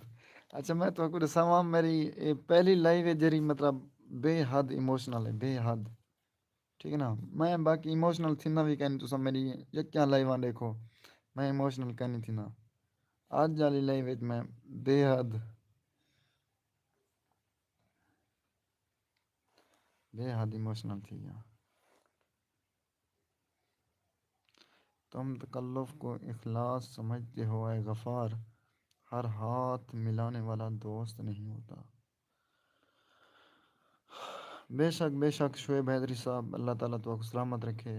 اچھا میں تہاکوں ݙساواں، میری اے پہلی لائیو ہے جیڑھی مطلب بے حد ایموشنل ہے، بے حد۔ ٹھیک ہے نا، میں باقی ایموشنل تھیندا وی کائنی، تساں میݙی یکیاں لائیواں ݙیکھو، میں ایموشنل کائنی تھیندا۔ اڄ آلی لائیو وچ میں بے حد، بے حد ایموشنل تھی ڳیا۔ تم تکلف کو اخلاص سمجھتے ہو اے غفار، ہر ہاتھ ملانے والا دوست نہیں ہوتا۔ بے شک، بے شک شعیب حیدری صاحب، اللہ تعالیٰ تو سلامت رکھے۔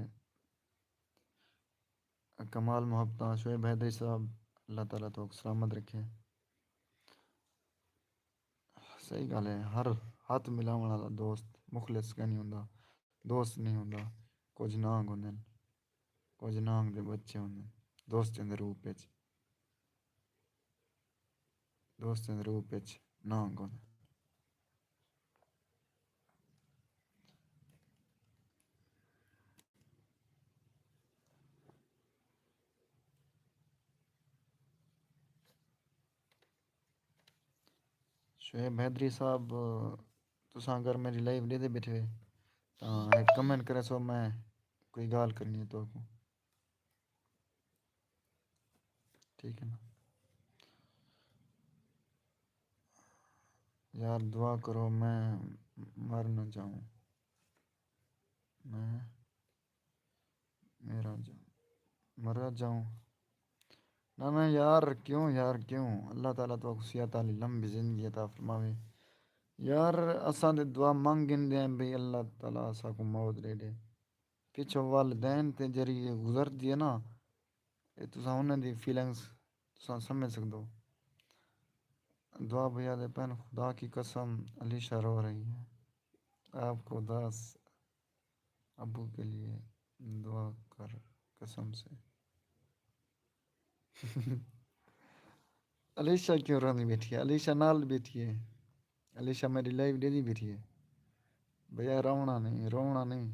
کمال محبتاں شعیب حیدری صاحب، اللہ تعالیٰ تو سلامت رکھے۔ صحیح ڳالھ ہے، ہر ہتھ ملاوݨ والا دوست مخلص کائنی ہوندا، دوست نہیں ہوندا۔ کجھ نانگ ہوندن، کجھ نانگ دے بچے ہوندن دوستیں دے روپ وچ، دوستیں دے روپ وچ نانگ ہوندن۔ شعیب حیدری صاحب، تساں اگر میری لائیو ݙیہدے ٻیٹھے تاں ہک کمنٹ کریسو، میں کوئی ڳالھ کرݨی ہے تہاکوں، ٹھیک ہے نا؟ یار دعا کرو میں مر نہ جاؤں، میں میرا جاؤں، مرا جاؤں۔ نہ نہ یار، کیوں یار، کیوں؟ اللہ تعالیٰ تہاکوں صحت آلی لمبی زندگی عطا فرماوے۔ یار، اساں تے دعا منگ گھندے ہیں بھئی اللہ تعالیٰ اساکوں موت ݙے ݙے۔ پچھوں والدین تے جیڑھی اے گزردی ہے نا، اے تساں انہاں دی فیلنگز تساں سمجھ سڳدو۔ دعا بھیا دے پین، خدا کی قسم علیشہ رو رہی ہے، آپ کو اداس ابو کے لیے دعا کر قسم سے۔ علیشہ کیوں روندی بیٹھی ہے؟ علیشہ نال بیٹھی ہے، علیشہ میری لائیو ݙیہدی بیٹھی ہے۔ بھیا رووݨا نہیں، رووݨا نہیں۔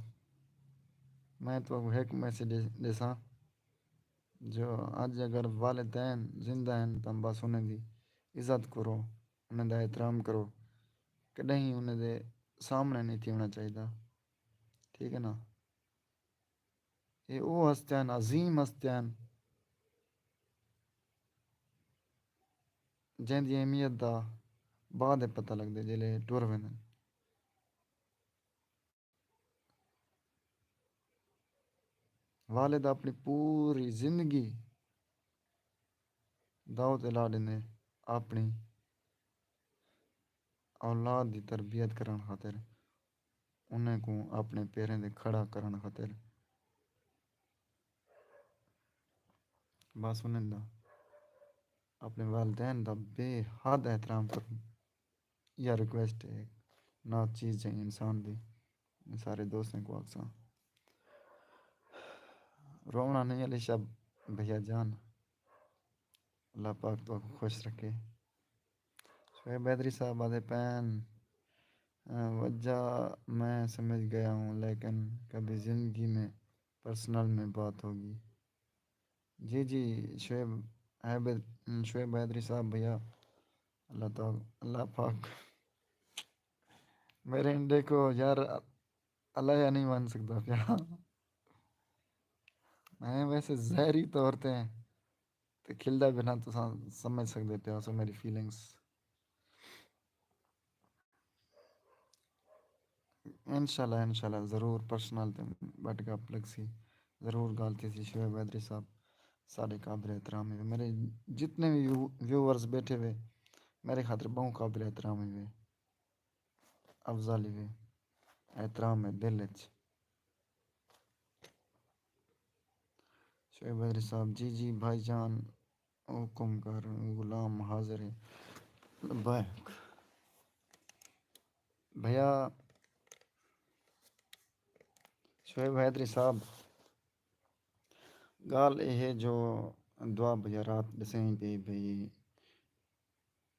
میں تہاکوں ہک میسج ݙے- ݙیساں جو اڄ اگر والدین زندہ ہن تاں بس انہیں دی عزت کرو، انہیں دا احترام کرو، کݙاہیں انہیں دے سامݨے نہیں تھیوݨا چاہیدا، ٹھیک ہے نا؟ اے او ہستیاں ہن، عظیم ہستیاں ہن، جیندی اہمیت دا بعد پتہ لڳدے جیلے ٹر ویندن۔ والد اپݨی پوری زندگی داؤ تے لا ݙیندے اپݨی اولاد دی تربیت کرݨ خاطر، انہیں کوں اپݨے پیریں تے کھڑا کرݨ خاطر۔ بس انہیں دا، اپݨے والدین دا بے حد احترام کرو۔ یا ریکویسٹ ہے ناچیز جئیں انسان دی، سارے دوستیں کوں آکھساں۔ رووݨا نہیں علیشہ بھیا جان، اللہ پاک تہاکوں خوش رکھے۔ شعیب حیدری صاحب آہدے پئن، وجہ میں سمجھ گیا ہوں، لیکن کبھی زندگی میں پرسنل میں بات ہوگی۔ جی جی، شعیب حیب-، شعیب حیدری صاحب بھیا، اللہ تعالیٰ، اللہ پاک میرے انڈے کو یار الایا نہیں مان سڳدا پیا۔ میں ویسے ظاہری طور تے تے کھلدا پیا، تساں سمجھ سڳدے پیا سو میری فیلنگز۔ انشاءاللہ، انشاءاللہ ضرور پرسنل تے ٻیٹھ ڳالھ لڳسی، ضرور ڳالھ تھیسی۔ شعیب حیدری صاحب ساݙے قابل احترام ہے۔ میرے جتنے بھی ویو-، ویورز ٻیٹھے ہوئے، میرے خاطر ٻہوں قابل احترام ہے۔ افضل ہوئے، احترام ہے دل اچ۔ شعیب حیدری صاحب، جی جی بھائی جان، حکم کر، غلام حاضر ہے۔ لبیک۔ بھیا، شعیب حیدری صاحب، ڳالھ اے ہے جو دعا بھیا رات ݙسیں پئی بھئی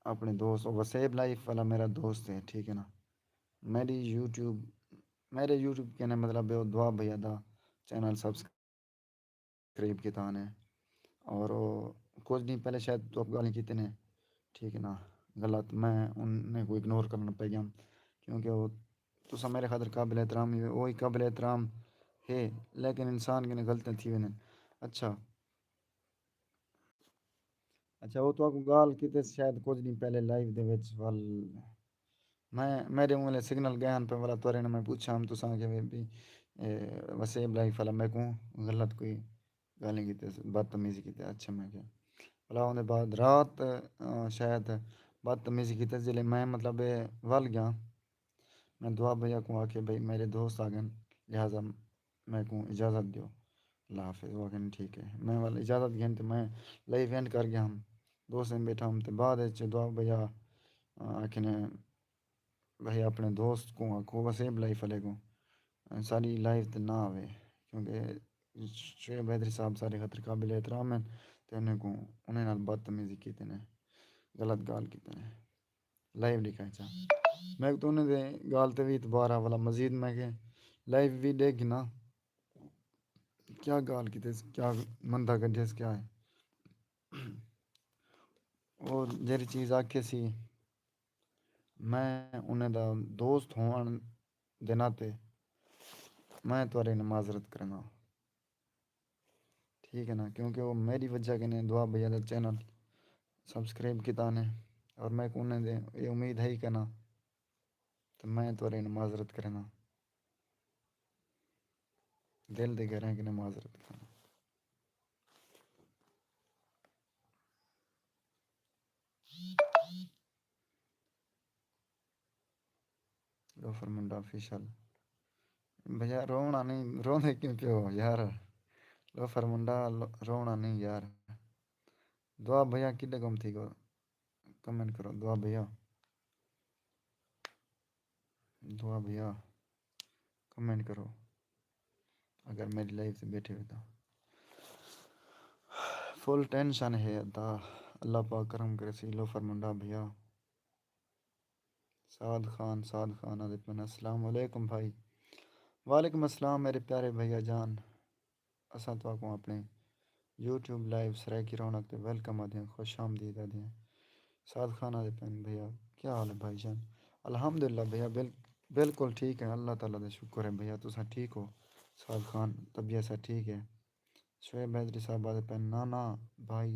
اپݨے دوست، او وسیب لائف والا میرا دوست ہے، ٹھیک ہے نا؟ میری یوٹیوب، میرے یوٹیوب کنے مطلب ہے، او دعا بھیا دا چینل سبسکرائب کیتا نے، اور او کچھ ݙینھ پہلے شاید تہاکوں ڳالھیں کیتے نے، ٹھیک ہے نا؟ غلط، میں انہیں کوں اگنور کرݨ پئے ڳیام، کیونکہ او تساں میرے خاطر قابل احترام ہیوے، او ہی قابل احترام ہے، لیکن انسان کنے غلطیاں تھی ویندن۔ اچھا، اچھا، او تہاکوں ڳالھ کیتے شاید کچھ ݙینھ پہلے لائیو دے وچ، ول میں، میݙے اوں ویلے سگنل ڳئے ہن پئے، ولا تہاݙے نال میں پچھا ہم تساں کہ وی، اے، وسیب لائف والا میکوں غلط کوئی ڳالھیں کیتے، بدتمیزی کیتے۔ اچھا، میں کہا، بھلا اوندے بعد رات، آ، شاید بدتمیزی کیتے، جلے میں، مطلب، اے ول ڳیا۔ میں دعا بھیا کوں آکھے، بھئی، میرے دوست آ ڳئن، لہٰذا میکوں اجازت ݙیو، اللہ حافظ۔ او آکھن، ٹھیک ہے۔ میں ول اجازت گھن تے میں لائیو اینڈ کر ڳیا ہم، دوستیں بیٹھا ہم۔ تے بعد وچ دعا بھیا، آ، آکھن، بھئی، اپݨے دوست کوں آکھو، وسیب لائف والے کوں، ساݙی لائیو تے نہ آوے، کیونکہ شعیب حیدری صاحب ساݙے خاطر قابل احترام ہن، تے انہیں کوں، انہیں نال بدتمیزی کیتے نے، غلط ڳالھ کیتے نے۔ لائیو ݙکھائے چا۔ میکوں تاں انہیں دے ڳالھ تے وی اعتبار آ، ولا مزید میں کہ لائیو وی ݙیکھ گھناں، کیا ڳالھ کیتے، کیا مندا کڈھیس، کیا ہے۔ او جیڑھی چیز آکھے سی، میں انہیں دا دوست ہووݨ دے ناطے میں تہاݙے نال معذرت کرینداں۔ ٹھیک ہے نا، کیونکہ وہ میری وجہ کنے دعا بھیا دا چینل سبسکرائب کیتا نے، اور میکوں انہیں دے اے امید ہے ہی کنا، تو میں تہاݙے نال معذرت کرینداں، دل دی گہرائیں کنے معذرت کرینداں۔ لوفر منڈا آفیشل۔ بھیا، رووݨا نہیں، روندے کیوں پیو یار؟ لوفر منڈا، لو-، رووݨا نہیں یار۔ دعا بھیا کݙے گم تھی ڳئے؟ کمنٹ کرو، دعا بھیا۔ دعا بھیا، کمنٹ کرو۔ اگر میری لائیو تے بیٹھے ہوئے تاں فل ٹینشن ہے، تاں اللہ پاک کرم کریسی۔ لوفر منڈا بھیا۔ سعد خان، سعد خان آدھے پن، السلام علیکم بھائی۔ وعلیکم السلام میرے پیارے بھیا جان۔ اساں تہاکوں اپݨے یوٹیوب لائیو سرائیکی رونق تے ویلکم آدھیاں، خوش آمدید آدھیاں۔ سعد خان آدھے پن، بھیا کیا حال ہے بھائی جان؟ الحمدللہ بھیا، بل-، بالکل ٹھیک ہے، اللہ تعالیٰ دا شکر ہے بھیا، تساں ٹھیک ہو؟ سعد خان، طبیعت سا ٹھیک ہے؟ شعیب حیدری صاحب آدھے پن، نہ نہ بھائی،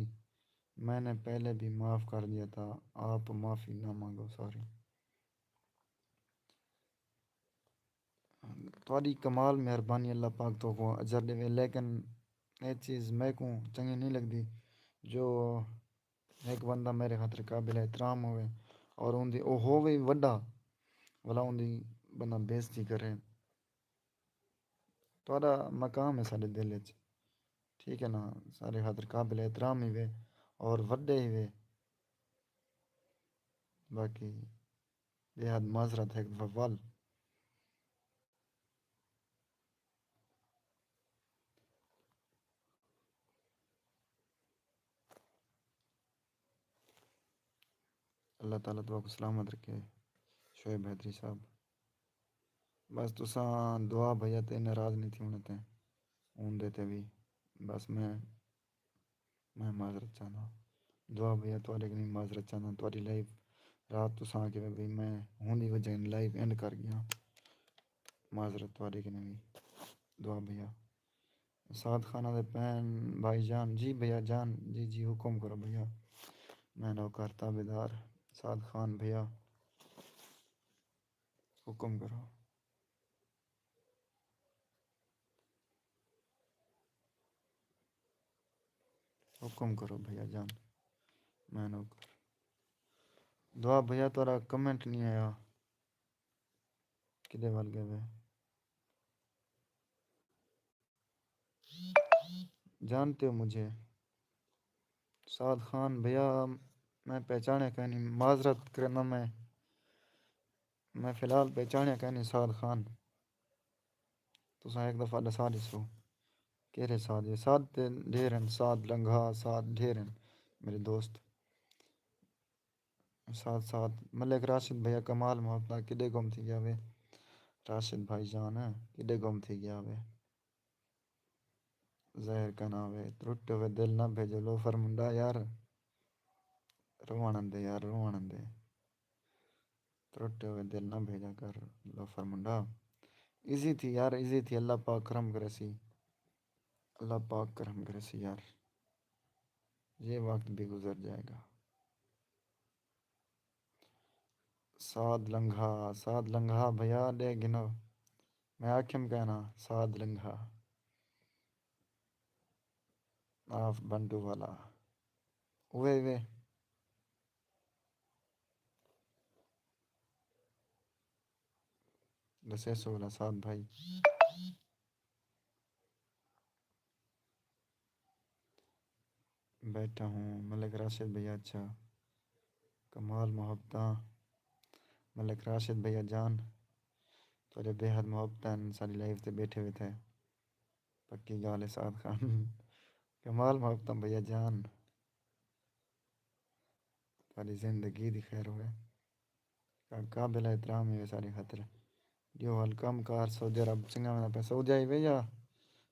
میں نے پہلے بھی معاف کر دیا تھا، آپ معافی نہ مانگو، سوری۔ تہاݙی کمال مہربانی، اللہ پاک تہاکوں اجر ݙیوے، لیکن اے چیز میکوں چنڳی نہیں لڳدی جو ہک بندہ میرے خاطر قابل احترام ہووے اور اوندی، او ہووے وݙا، ولا اوندی بندہ بےعزتی کرے۔ تہاݙا مقام ہے ساݙے دل وچ، ٹھیک ہے نا؟ ساݙے خاطر قابل احترام ہی وے اور وݙے ہی وے۔ باقی بے حد معذرت ہک دفعہ ول۔ اللہ تعالیٰ تہاکوں سلامت رکھے شعیب حیدری صاحب۔ بس تساں دعا بھیا تے ناراض نہیں تھی ہونے تے، اوندے تے بھی۔ بس میں میں معذرت چاہنداں۔ دعا بھیا تہاݙے کنیں معذرت چاہنداں، تہاݙی لائیو رات تساں آکھے بھئی میں ہوندی وجہ کنے لائیو اینڈ کر ڳیا۔ معذرت تہاݙے کنیں وی۔ دعا بھیا۔ سعد خان آدھے پن، بھائی جان، جی بھیا جان، جی جی حکم کرو بھیا۔ میں نوکر تابعدار سعد خان بھیا۔ حکم کرو۔ حکم کرو بھیا جان، میں نوکر۔ دعا بھیا تہاݙا کمنٹ نہیں آیا، کݙے ول ڳئے وے؟ جانتے ہو مجھے؟ سعد خان بھیا، میں پہچاݨیا کائنی، معذرت کرینداں میں۔ میں فی الحال پہچاݨیا کائنی سعد خان۔ تساں ہک دفعہ ݙسا ݙیسو کیڑھے سعد ہے۔ سعد تے ڈھیر ہن، سعد لنگھا، سعد ڈھیر ہن میرے دوست۔ سعد، سعد، ملک راشد بھیا کمال محبت نال کݙے گم تھی ڳیا وے؟ راشد بھائی جان کݙے گم تھی ڳیا وے؟ ظاہر کنا وے، ترٹے ہوئے دل نہ بھیجو لوفر منڈا یار۔ رووݨ آندے یار، رووݨ آندے۔ ترٹے ہوئے دل نہ بھیجا کر لوفر منڈا۔ ایزی تھی یار، ایزی تھی، اللہ پاک کرم کریسی۔ اللہ پاک کرم کریسی یار۔ یہ وقت بھی گزر جائے گا۔ سعد لنگھا، سعد لنگھا بھیا ݙے گھنو۔ میں آکھیم کائنا سعد لنگھا۔ آف بنڈو والا۔ اوے وے۔ ݙسے سو والا سعد بھائی۔ بیٹھا ہوں ملک راشد بھیا۔ اچھا، کمال محبتاں ملک راشد بھیا جان، تیرے بے حد محبتاں ساری لائف تے بیٹھے ہوئے تھے۔ پکی ڳالھ ہے سعد خان۔ کمال محبتاں بھیا جان، تیری زندگی دی خیر ہوئے۔ کا- قابل احترام ہے ساری خاطر۔ جو حال کم کار سعودی عرب چنگا ویندا پیا؟ سعودی آئی وے یا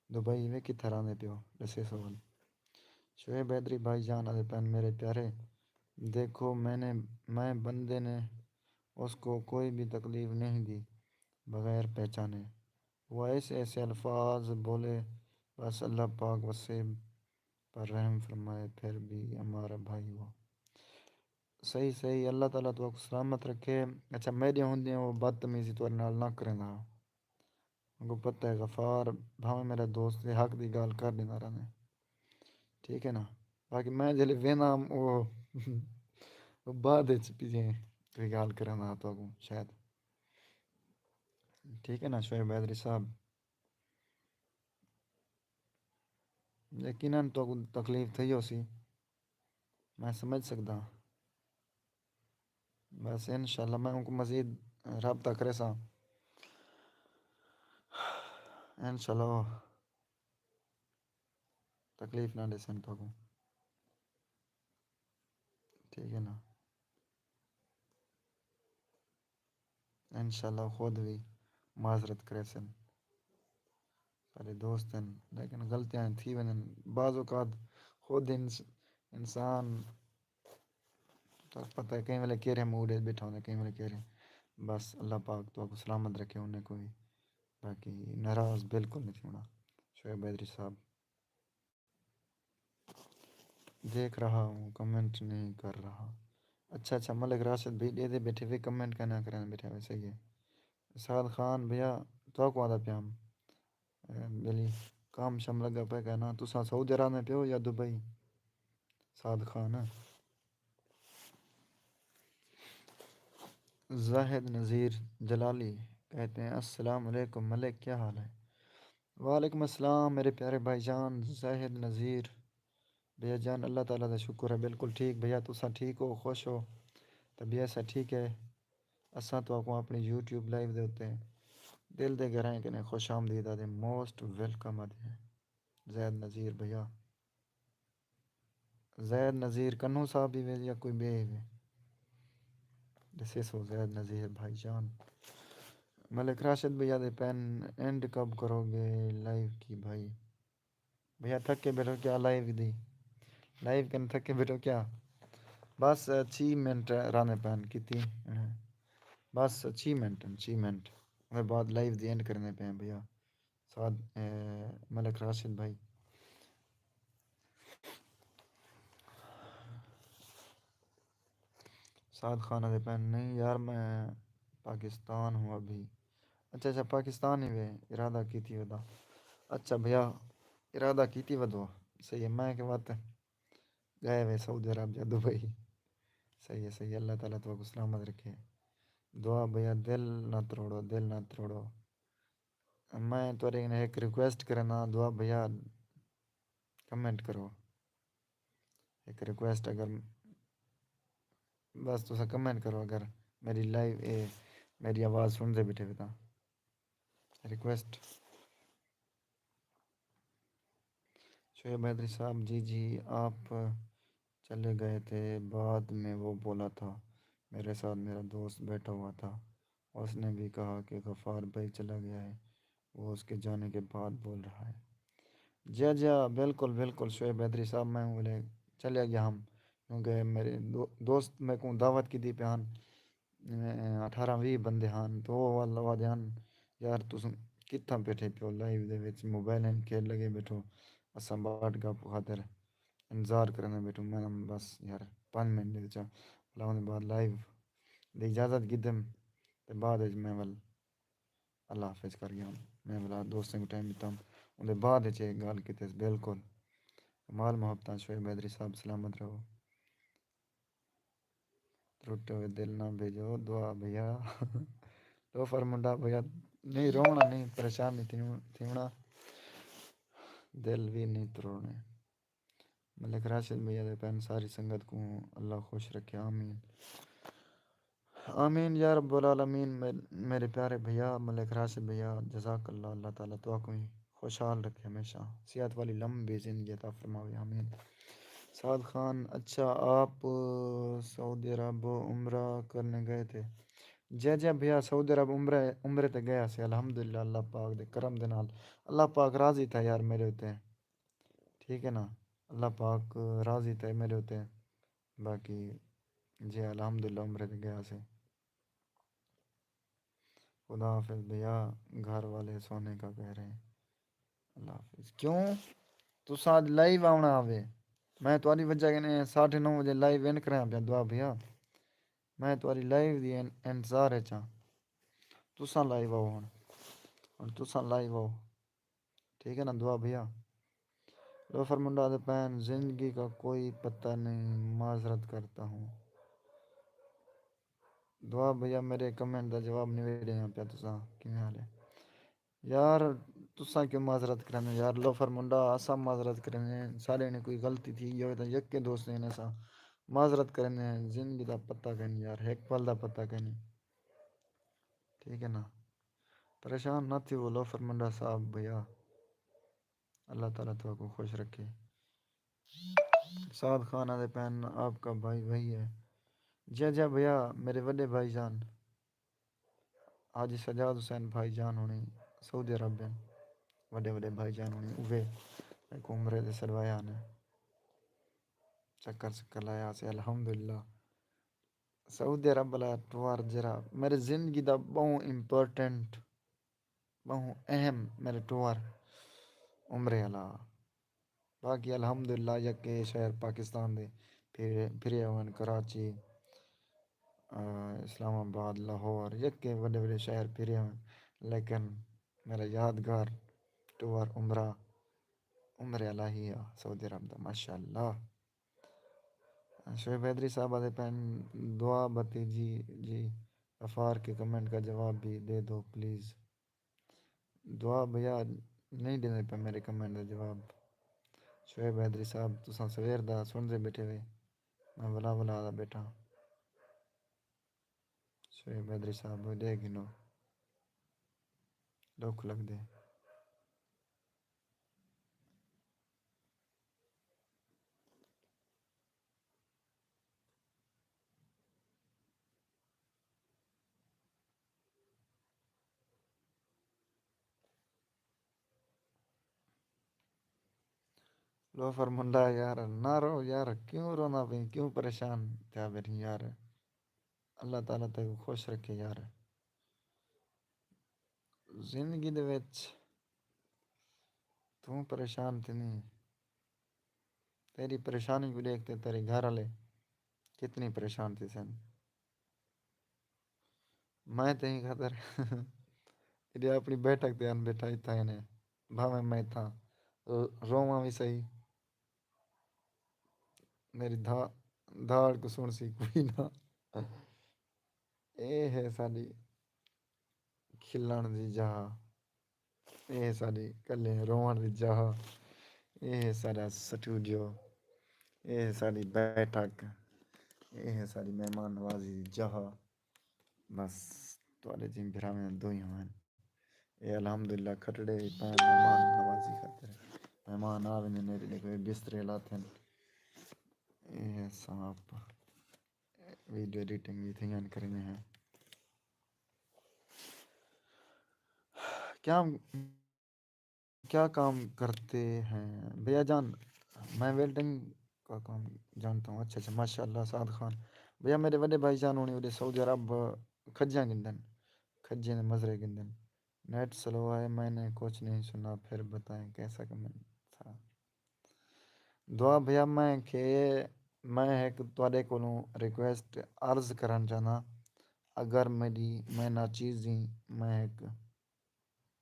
دبئی وے، کتھا رہندے پیو؟ ݙسے سوال۔ شعیب حیدری بھائی جان آدھے پین، میرے پیارے، دیکھو میں نے، میں بندے نے اس کو کوئی بھی تکلیف نہیں دی بغیر پہچانے۔ وہ ایسے ایسے الفاظ بولے، بس اللہ پاک وسے پر رحم فرمائے، پھر بھی ہمارا بھائی وہ۔ صحیح صحیح، اللہ تعالیٰ تہاکوں سلامت رکھے۔ اچھا، میݙے ہوندیاں وہ بدتمیزی تہاݙے نال نہ کریندا ہا۔ میکوں پتہ ہے غفار بھاویں میرا دوست ہے، حق دی ڳالھ کر ݙیندا رہندے، ٹھیک ہے نا؟ باقی میں جیلے وینداں ہم، وہ وہ بعد وچ پیچھے کوئی ڳالھ کریندا ہا تہاکوں شاید، ٹھیک ہے نا شعیب حیدری صاحب؟ یقیناً تہاکوں تکلیف تھئی ہوسی، میں سمجھ سڳداں۔ بس انشاءاللہ میں اونکوں مزید رابطہ کریساں۔ انشاءاللہ او تکلیف نہ ݙیسن تہاکوں، ٹھیک ہے نا؟ انشاءاللہ خود وی معذرت کریسن۔ سارے دوست ہن، لیکن غلطیاں تھی ویندن۔ بعض اوقات خود انس-، انسان، تہاکوں پتہ ہے، کہیں ویلے کیرھے موڈ وچ ٻیٹھا ہوندا، کہیں ویلے کیرھے۔ بس اللہ پاک تہاکوں سلامت رکھے انہیں کوئی۔ باقی ناراض بالکل نہیں تھیوݨا شعیب حیدری صاحب۔ دیکھ رہا ہوں، کمنٹ نہیں کر رہا۔ اچھا اچھا، ملک راشد بھئی ݙیہدے ٻیٹھے وے، کمنٹ کائنا کرݨ ٻیٹھے وے، صحیح ہے۔ سعد خان بھیا، تہاکوں آہدا پیام، اے، ٻلی کام شم لڳا پئے کائنا۔ تساں سعودی عرب میں پیو یا دبئی؟ سعد خان۔ زاہد نذیر جلالی کہتے ہیں، السلام علیکم ملک، کیا حال ہے؟ وعلیکم السلام میرے پیارے بھائی جان زاہد نذیر۔ بھیا جان، اللہ تعالیٰ دا شکر ہے، بالکل ٹھیک۔ بھیا تساں ٹھیک ہو، خوش ہو؟ طبیعت سا ٹھیک ہے؟ اساں تہاکوں اپݨی یوٹیوب لائیو دے اتے دل دے گہرائیں کنے خوش آمدید آہدے، موسٹ ویلکم آہدے ہیں۔ زید نذیر بھیا، زید نذیر کنوں صاحب ہی وے یا کوئی ٻئے ہی وے؟ ݙسیسو زید نذیر بھائی جان۔ ملک راشد بھیا دے پین، اینڈ کب کرو گے لائیو کی بھائی؟ بھیا تھکے ٻیٹھو کیا لائیو دی؟ لائیو کن تھکے ٻیٹھو کیا؟ بس چھی منٹ رہندے پین کیتی۔ بس چھی منٹ، چھی منٹ۔ اوندے بعد لائیو دی اینڈ کرݨے پئے ہیں بھیا۔ سعد، اے، ملک راشد بھائی۔ سعد خان آہدے پئے، نہیں یار، میں پاکستان ہوں ابھی۔ اچھا اچھا، پاکستان ہی وے، ارادہ کیتی ودا۔ اچھا بھیا، ارادہ کیتی ودو۔ صحیح ہے، میں کہ وت ڳئے وے سعودی عرب یا دبئی۔ صحیح ہے، صحیح ہے، اللہ تعالیٰ تہاکوں سلامت رکھے۔ دعا بھیا، دل نہ تروڑو، دل نہ تروڑو۔ میں تہاݙے کنے ہک ریکویسٹ کریندا، دعا بھیا کمنٹ کرو۔ ہک ریکویسٹ، اگر بس تساں کمنٹ کرو، اگر میݙی لائیو اے میݙی آواز سݨدے ٻیٹھے وے تاں ریکویسٹ۔ شعیب حیدری صاحب، جی جی، آپ چلے گئے تھے، بعد میں وہ بولا تھا، میرے ساتھ میرا دوست بیٹھا ہوا تھا، اس نے بھی کہا کہ غفار بھائی چلا گیا ہے، وہ اس کے جانے کے بعد بول رہا ہے۔ جی جی، بالکل بالکل شعیب حیدری صاحب، میں ویلے چلیا ڳیا ہم، کیونکہ میرے دو-، دوست میکوں دعوت کیتی پئے ہن، اٹھارہ ویہہ بندے ہن، تو او ول آہدے ہن، یار تساں کتھاں ٻیٹھے پیو، لائیو دے وچ موبائلیں کھیݙ لڳے ٻیٹھو، اساں ٻاہر گپ خاطر انتظار کریندے ٻیٹھوں۔ میں بس یار پنج منٹ دے وچ، بھلا اوندے بعد لائیو دی اجازت گھدم تے بعد وچ میں ول اللہ حافظ کر ڳیام۔ میں بھلا دوستیں کوں ٹائم ݙتم، اوندے بعد وچ اے ڳالھ کیتیس۔ بالکل کمال محبتاں شعیب حیدری صاحب، سلامت رہو۔ ترٹے ہوئے دل نہ بھیجو، دعا بھیا۔ لوفر منڈا بھیا، نہیں رووݨا، نہیں پریشان نہیں تھیوݨا، دل بھی نہیں تروڑنے۔ ملک راشد بھیا دے پین ساری سنگت کوں اللہ خوش رکھے، آمین۔ آمین یا رب العالمین۔ مے- میرے پیارے بھیا ملک راشد بھیا، جزاک اللہ، اللہ تعالیٰ تہاکوں وی خوشحال رکھے ہمیشہ، صحت والی لمبی زندگی عطا فرماوے، آمین۔ سعد خان، اچھا آپ سعودی عرب عمرہ کرنے گئے تھے؟ جی جی بھیا، سعودی عرب عمرہ، عمرے تے گیا سے، الحمدللہ اللہ پاک دے کرم دے نال۔ اللہ پاک راضی تھا یار میرے اتے، ٹھیک ہے نا، اللہ پاک راضی تھا میرے اتے۔ باقی جی الحمدللہ عمرے تے گیا سے۔ خدا حافظ بھیا، گھر والے سونے کا کہہ رہے ہیں۔ اللہ حافظ۔ کیوں؟ تساں اڄ لائیو آوݨا ہوے۔ میں تہاݙی وجہ کنے ساڈھے نو وجے لائیو اینڈ کرایا پیا دعا بھیا۔ میں تہاݙی لائیو دی ان- انتظار اچ ہاں۔ تساں لائیو آؤ ہݨ۔ ہݨ تساں لائیو آؤ۔ ٹھیک ہے نا دعا بھیا۔ لوفر منڈا دے پین زندگی کا کوئی پتہ نہیں، معذرت کرتا ہوں۔ دعا بھیا، میرے کمنٹ دا جواب نہیں ݙینا پیا تساں، کیویں حال ہے؟ یار، تساں کیوں معذرت کریندے یار؟ لوفر منڈا، اساں معذرت کریندے، ساݙے نے کوئی غلطی تھی ڳئی ہوئے تاں یکے دوست نے اساں معذرت کریندے، زندگی دا پتہ کائنی یار، ہک پل دا پتہ کائنی۔ ٹھیک ہے نا، پریشان نہ تھیو لوفر منڈا صاحب بھیا، اللہ تعالیٰ تہاکوں خوش رکھے۔ سعد خان آہدے پئن آپ کا بھائی وہی ہے۔ جی جی بھیا، میرے وݙے بھائی جان حاجی سجاد حسین بھائی جان ہوݨی سعودی عرب ہن، وݙے وݙے بھائی جان ہوݨی اوہے ہک عمرے تے سݙوایا نے، چکر چکر لایا سے الحمدللہ۔ سعودی عرب والا ٹور جیڑھا میݙے زندگی دا ٻہوں امپورٹنٹ، ٻہوں اہم میݙے ٹور عمرے والا۔ باقی الحمدللہ یکے شہر پاکستان دے پھرے، پھرے ہوئن، کراچی، آ، اسلام آباد، لاہور، یکے وݙے وݙے شہر پھرے ہوئن، لیکن میݙا یادگار ٹور عمرہ، عمرے والا ہی آ سعودی عرب دا، ماشاءاللہ۔ شعیب حیدری صاحب آہدے پئن دعا بھتیجی جی، غفار کے کمنٹ کا جواب بھی دے دو پلیز۔ دعا بھیا نہیں ݙیندے پئے میݙے کمنٹ دا جواب۔ شعیب حیدری صاحب، تساں سویر دا سݨدے ٻیٹھے وے، میں ولا ولا دا ٻیٹھاں۔ شعیب حیدری صاحب، ݙیکھ گھنو، ݙکھ لڳدے۔ لوفر منڈا یار، نہ رو یار، کیوں روندا پئیں، کیوں پریشان تھیا ٻیٹھیں یار؟ اللہ تعالیٰ تیکوں خوش رکھے یار۔ زندگی دے وچ توں پریشان تھیندیں، تیݙی پریشانی کوں ݙیکھ تے تیݙے گھر والے کتنی پریشان تھیسن۔ میں تئیں خاطر ایݙے اپݨی بیٹھک تے آن ٻیٹھا، اتھاں اینے، بھاویں میں اتھاں رو-، روواں وی سہی، میݙی دھا-، دھاڑ کوں سݨسی کوئی نہ۔ اے ہے ساݙی کھلݨ دی جاہ، اے ہے ساݙی کلھے رووݨ دی جاہ، اے ہے ساݙا سٹوڈیو، اے ہے ساݙی بیٹھک، اے ہے ساݙی مہمان نوازی دی جاہ۔ بس تہاݙے جیں بھراویں دوئیاں ہن۔ اے الحمدللہ کھٹڑے وی پئن مہمان نوازی خاطر۔ مہمان آ ویندن، میݙے ݙیکھو اے بسترے لاتھن۔ اے اساں آپ ویڈیو ایڈیٹنگ وی تھیاں کریندے ہیں۔ کیا، کیا کام کرتے ہیں بھیا جان؟ میں ویلڈنگ کا کام جانتا ہوں۔ اچھا اچھا، ماشاءاللہ سعد خان۔ بھیا میݙے وݙے بھائی جان ہوݨی اُݙے سعودی عرب کھجیاں گھندن، کھجیں دے مزرے گھندن۔ نیٹ سلو ہے، میں نے کچھ نہیں سنا، پھر بتائیں کیسا کمنٹ تھا۔ دعا بھیا میں کہ میں ہک تہاݙے کولوں ریکویسٹ عرض کرݨ چاہنداں، اگر میݙی، میں ناچیز ہیں، میں ہک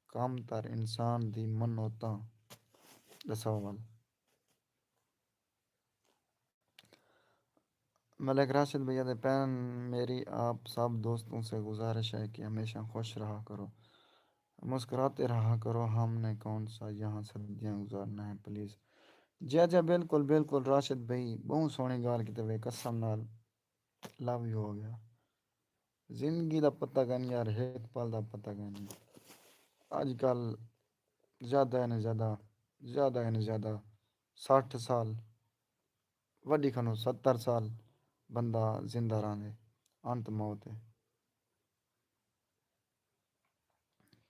کم تر انسان دی منو تاں ݙساؤ ول۔ ملک راشد بھیا دے پین، میری آپ سب دوستوں سے گزارش ہے کہ ہمیشہ خوش رہا کرو، مسکراتے رہا کرو، ہم نے کون سا یہاں صدیاں گزارنا ہے، پلیز۔ جی جی، بالکل بالکل راشد بھائی، بہت سوہنی گال کیتے وے، قسم نال لو یو ہو گیا۔ زندگی دا پتہ کائنی یار، ہک پل دا پتہ کائنی۔ اج کل زیادہ ہے نا زیادہ، زیادہ ہے نا زیادہ، سٹھ سال، وݙی کھنوں ستر سال بندہ زندہ رہندے، انت موت ہے۔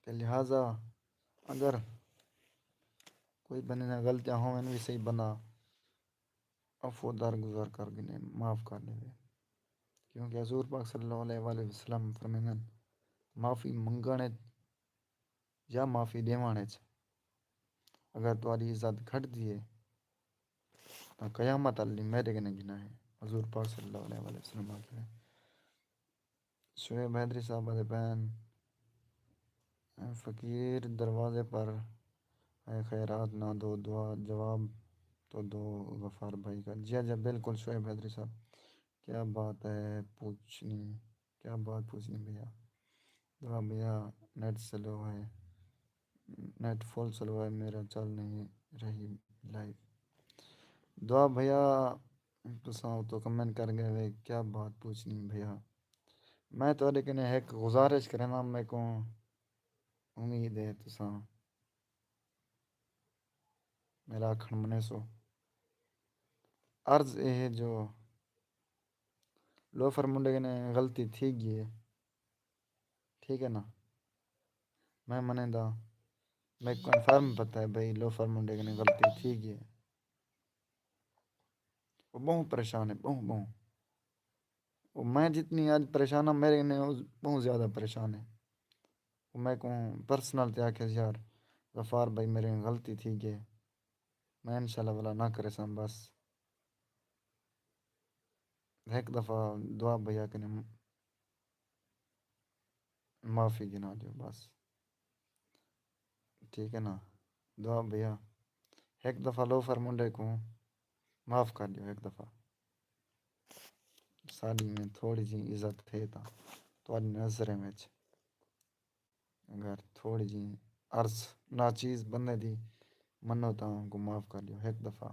تے لہذا اگر کوئی بندے نال غلطیاں ہوون وی صحیح، بندہ عفو درگزار کر گھنے، معاف کر ݙیوے، کیونکہ حضور پاک صلی اللہ علیہ وآلہ وسلم فرمیندن، معافی منگݨ اچ یا معافی ݙیوݨ اچ اگر تہاݙی عزت گھٹدی ہے تاں قیامت آلے ݙینہہ میݙے کنے گھنا ہے، حضور پاک صلی اللہ علیہ وآلہ وسلم آکھیا ہے۔ شعیب حیدری صاحب آہدے پئن، فقیر دروازے پر ہے، خیرات نہ دو، دعا جواب تو دو غفار بھائی کا۔ جی جی بالکل شعیب حیدری صاحب، کیا بات ہے پوچھنی، کیا بات پوچھنی بھیا؟ دعا بھیا، نیٹ سلو ہے، نیٹ فل سلو ہے، میرا چل نہیں رہی لائف۔ دعا بھیا، تساں اتو کمنٹ کر گئے وے، کیا بات پوچھنی بھیا؟ میں تہاݙے کنے ہک گزارش کرینداں، میکوں امید ہے تساں میرا آکھݨ منیسو۔ عرض اے ہے جو لوفر منڈے کنے غلطی تھی ڳئی ہے، ٹھیک ہے نا؟ میں منینداں، میکوں کنفرم پتہ ہے بھئی لوفر منڈے کنے غلطی تھی ڳئی ہے۔ او ٻہوں پریشان ہے، ٻہوں، ٻہوں۔ او میں جتنی اڄ پریشان ہاں، میݙے کنے او ٻہوں زیادہ پریشان ہے۔ او میکوں پرسنل تے آکھیس، یار غفار بھائی، میݙے کنے غلطی تھی ڳئی، میں انشاءاللہ ولا نہ کریساں، بس ہک دفعہ دعا بھیا کنے معافی گھنا ݙیو بس۔ ٹھیک ہے نا؟ دعا بھیا، ہک دفعہ لوفر منڈے کوں معاف کر ݙیو، ہک دفعہ۔ ساݙی میں تھوڑی جی عزت تھے تاں تہاݙی نظریں وچ اگر تھوڑی جی عرض ناچیز بندے دی منو تاں اونکوں معاف کر ݙیو ہک دفعہ۔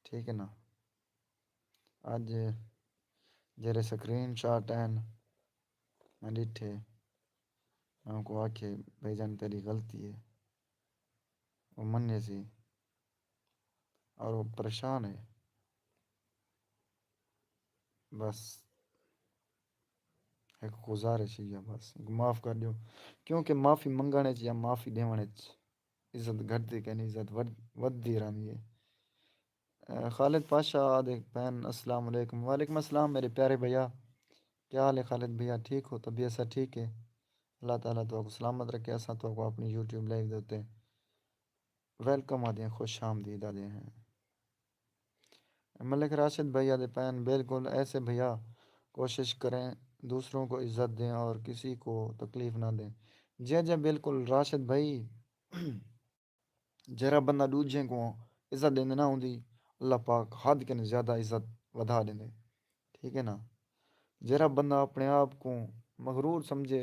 ٹھیک ہے نا؟ اڄ جیڑھے سکرین شاٹ ہن، میں ݙٹھے، میں اونکوں آکھے، بھائی جان، تیݙی غلطی ہے، او منیسی، اور او پریشان ہے۔ بس ہک گزارش ہی ہے، بس معاف کر ݙیو، کیونکہ معافی منگݨ اچ یا معافی ݙیوݨ اچ عزت گھٹدی کائنی، عزت ودھ-، ودھدی رہندی ہے۔ اے، خالد پاشا آہدے پئن، السلام علیکم۔ وعلیکم السلام میرے پیارے بھیا، کیا حال ہے خالد بھیا، ٹھیک ہو؟ طبیعت سب ٹھیک ہے؟ اللہ تعالیٰ تہاکوں سلامت رکھے۔ اساں تہاکوں اپݨی یوٹیوب لائیو دے اتے ویلکم آہدے ہیں، خوش آمدید آہدے ہیں۔ ملک راشد بھائی آہدے پئن، بالکل ایسے بھیا کوشش کریں دوسروں کو عزت دیں اور کسی کو تکلیف نہ دیں۔ جی جی بالکل راشد بھائی، جیڑھا بندہ ݙوجھیں کوں عزت ݙیندے نا، اوندی اللہ پاک حد کنوں زیادہ عزت ودھا ݙیندے۔ ٹھیک ہے نا؟ جیڑھا بندہ اپݨے آپ کوں مغرور سمجھے،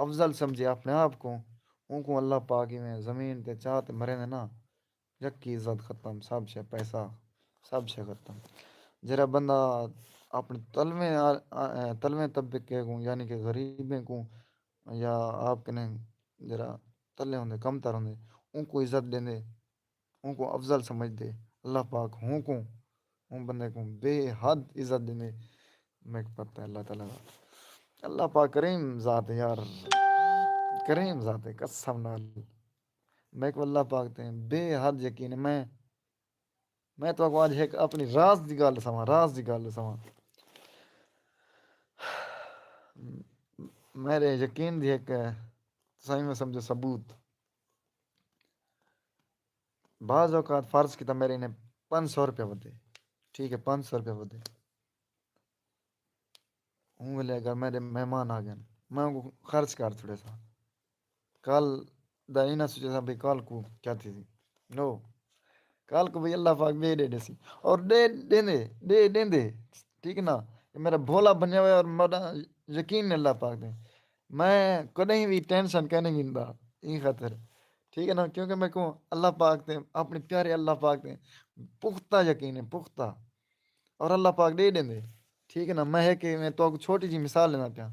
افضل سمجھے اپݨے آپ کوں، اونکوں اللہ پاک ایویں زمین تے چا تے مریندے نا، یکی عزت ختم، سب شے، پیسہ، سب شے ختم۔ جیڑھا بندہ اپݨے تلویں آ-، آ-، تلویں طبقے کوں، یعنی کہ غریبیں کوں، یا آپ کنیں جیڑھا تلے ہوندے، کمتر ہوندے، اونکوں عزت ݙیندے، اونکوں افضل سمجھدے، اللہ پاک ہونکوں، اوں بندے کوں بے حد عزت ݙیندے۔ میکوں پتہ ہے اللہ تعالیٰ دا، اللہ پاک کریم ذات ہے یار، کریم ذات ہے قسم نال۔ میکوں اللہ پاک تے بے حد یقین ہے۔ میں، میں تہاکوں اڄ ہک اپݨی راز دی ڳالھ ݙساواں، راز دی ڳالھ ݙساواں۔ میݙے یقین دی ہک، تساں ایویں سمجھو، ثبوت۔ بعض اوقات فرض کیتا میݙے نے پنج سو روپیہ ودے، ٹھیک ہے، پنج سو روپیہ ودے۔ اوں ویلے اگر میݙے مہمان آ ڳئن، میں اونکوں خرچ کر چھوڑیساں۔ کل دا ایں نہ سوچیساں بھئی کل کوں کیا تھیسی۔ نو، کل کو بھئی اللہ پاک ٻئے ݙے ݙیسی۔ اور ݙے ݙیندے، ݙے ݙیندے، ٹھیک ہے نا؟ یہ میرا بھولا بنیا ہوا ہے اور میرا یقین ہے اللہ پاک تے۔ میں کݙہیں وی ٹینشن کائنی گھندا ایں خاطر، ٹھیک ہے نا؟ کیونکہ میکوں اللہ پاک تے، اپݨے پیارے اللہ پاک تے پختہ یقین ہے، پختہ۔ اور اللہ پاک ݙے ݙیندے، ٹھیک ہے نا؟ میں ہک، میں تہاکوں چھوٹی جی مثال ݙیندا پیاں۔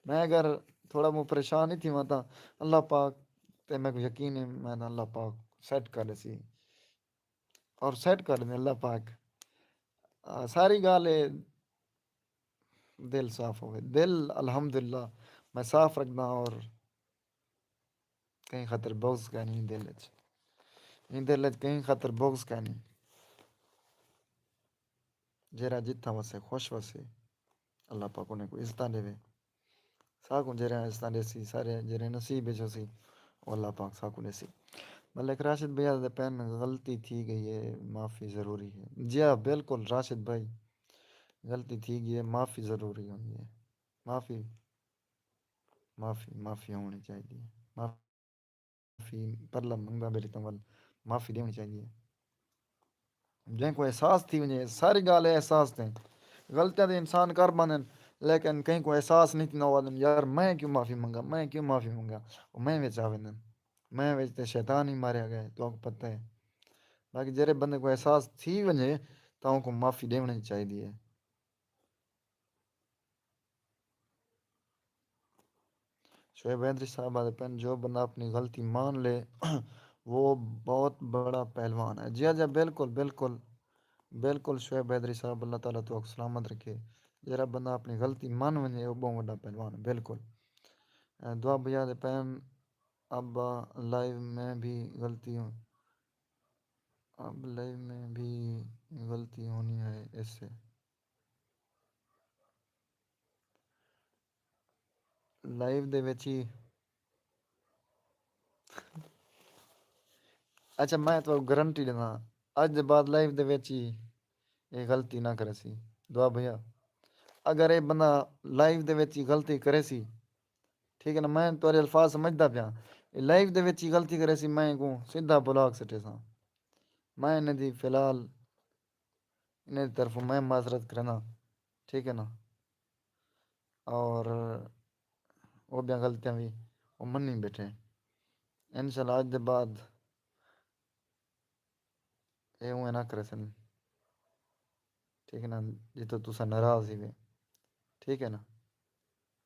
میں اگر تھوڑا بہت پریشان ہی تھیواں تاں اللہ پاک تے میکوں یقین ہے، میں تاں اللہ پاک سیٹ کر ݙیسی۔ اور سیٹ کر ݙیندے اللہ پاک۔ آ، ساری ڳالھ ہے، دل صاف ہووے۔ دل الحمدللہ میں صاف رکھداں اور کہیں خاطر بغض کائنی دل اچ۔ ایں دل اچ کہیں خاطر بغض کائنی۔ جیڑھا جتھاں وسے خوش وسے، اللہ پاک انہیں کوں عزتاں ݙیوے۔ ساکوں جیڑھیاں عزتاں ݙیسی، سارے جیڑھے نصیب اچ ہوسی، او اللہ پاک ساکوں ݙیسی۔ ملک راشد بھیا دے پین غلطی تھی ڳئی ہے، معافی ضروری ہے۔ جی ہاں، بالکل راشد بھائی، غلطی تھی ڳئی ہے، معافی ضروری ہوندی ہے۔ معافی، معافی، معافی ہووݨی چاہیدی ہے۔ معافی، پرلا منگدا ٻیٹھے تاں ول معافی ݙیوݨی چاہیدی ہے۔ جیں کوں احساس تھی ونڄے، ساری ڳالھ ہے احساس تے۔ غلطیاں تے انسان کر ٻہندن، لیکن کہیں کوں احساس نہیں تھیندا، او آہدن، "یار، میں کیوں معافی منگاں، میں کیوں معافی منگاں؟" او میں وچ آ ویندن۔ میں وچ تے شیطان ہی ماریا ڳئے، تہاکوں پتہ ہے۔ باقی جیڑھے بندے کوں احساس تھی ونڄے، تاں اونکوں معافی ݙیوݨی چاہیدی ہے۔ شعیب حیدری صاحب آہدے پن، جو بندہ اپݨی غلطی مان لے، وہ بہت بڑا پہلوان ہے۔ جی ہاں، جی ہاں، بالکل، بالکل، بالکل شعیب حیدری صاحب، اللہ تعالیٰ تہاکوں سلامت رکھے۔ جیڑھا بندہ اپݨی غلطی مان ونڄے، وہ بہت وݙا پہلوان ہے، بالکل۔ اے دعا بھیا آہدے پن، اب لائیو میں بھی غلطی ہوں، اب لائیو میں بھی غلطی ہونی ہے اس سے۔ لائیو دے وچ ہی۔ اچھا، میں تہاکوں گارنٹی ݙیندا، اڄ دے بعد لائیو دے وچ ہی اے غلطی نہ کریسی۔ دعا بھیا، اگر اے بندہ لائیو دے وچ ہی غلطی کریسی، ٹھیک ہے نا، میں تہاݙے الفاظ سمجھدا پیاں، اے لائیو دے وچ ہی غلطی کریسی، میں اینکوں سدھا بلاک سٹیساں۔ میں انہیں دی فی الحال انہیں دی طرفوں میں معذرت کرینداں، ٹھیک ہے نا۔ اور او ٻیاں غلطیاں وی او منی ٻیٹھے۔ انشاءاللہ اڄ دے بعد اے اونویں نہ کریسن، ٹھیک ہے نا، جتھوں تساں ناراض ہیوے، ٹھیک ہے نا۔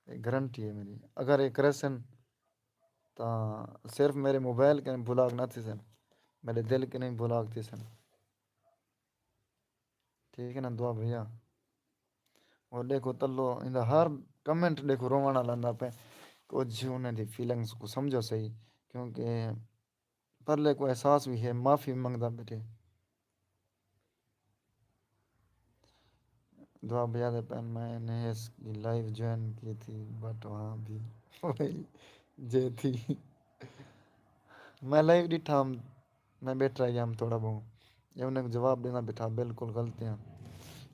اے گارنٹی ہے میری۔ اگر اے کریسن تاں صرف میرے موبائل کنے بلاک نہ تھیسن، میرے دل کنے بلاک تھیسن۔ ٹھیک ہے نا دعا بھیا۔ اور ݙیکھو تلو ایندا ہر کمنٹ ݙیکھو رووݨ آلا آندا پئے، کجھ انہیں دی فیلنگز کوں سمجھو صحیح، کیونکہ پرلے کوں احساس وی ہے، معافی منگدا ٻیٹھے۔ دعا بھیا آہدے پن، میں نے اس کی لائیو جوائن کی تھی، بٹ وہاں بھی وہی جے تھی۔ میں لائیو ݙٹھا، میں ٻیٹھ رہ ڳیا ہم تھوڑا بہت۔ اے انہیں کوں جواب ݙیندا ٻیٹھا، بالکل غلطیاں،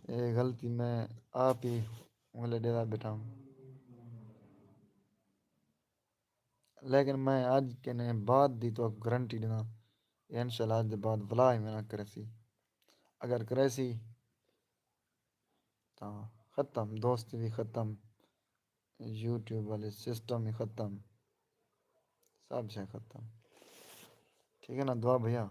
اے غلطی میں آپ ہی ویلے ݙیندا ٻیٹھا ہم۔ لیکن میں اڄ کنے بعد دی تہاکوں گارنٹی ݙیندا، اے انشاءاللہ اڄ دے بعد ولا ہی میں نہ کریسی۔ اگر کریسی تاں ختم، دوستی وی ختم، یوٹیوب والے سسٹم وی ختم، سب شے ختم۔ ٹھیک ہے نا دعا بھیا۔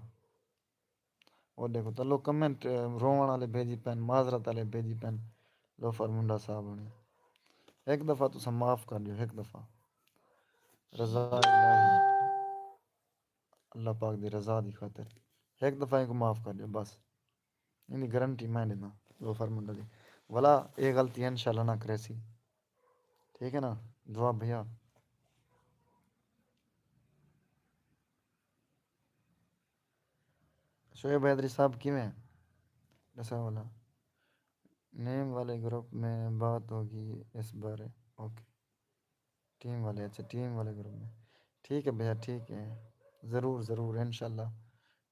او ݙیکھو تلو کمنٹ، رووݨ آلے بھیجی پن، معذرت آلے بھیجی پن، لوفر منڈا صاحب ہوݨی۔ ہک دفعہ تساں معاف کر ݙیو، ہک دفعہ۔ رضا الہی، اللہ پاک دی رضا دی خاطر ہک دفعہ اینکوں معاف کر ݙیو بس۔ ایندی گارنٹی میں ݙیندا لوفر منڈا دی۔ ولا اے غلطی انشاءاللہ نہ کریسی۔ ٹھیک ہے نا؟ دعا بھیا۔ شعیب حیدری صاحب کیویں ہیں؟ ݙسا والا۔ نیم والے گروپ میں بات ہوگی اس بارے۔ اوکے۔ ٹیم والے، اچھا، ٹیم والے گروپ میں۔ ٹھیک ہے بھیا، ٹھیک ہے۔ ضرور، ضرور، انشاءاللہ۔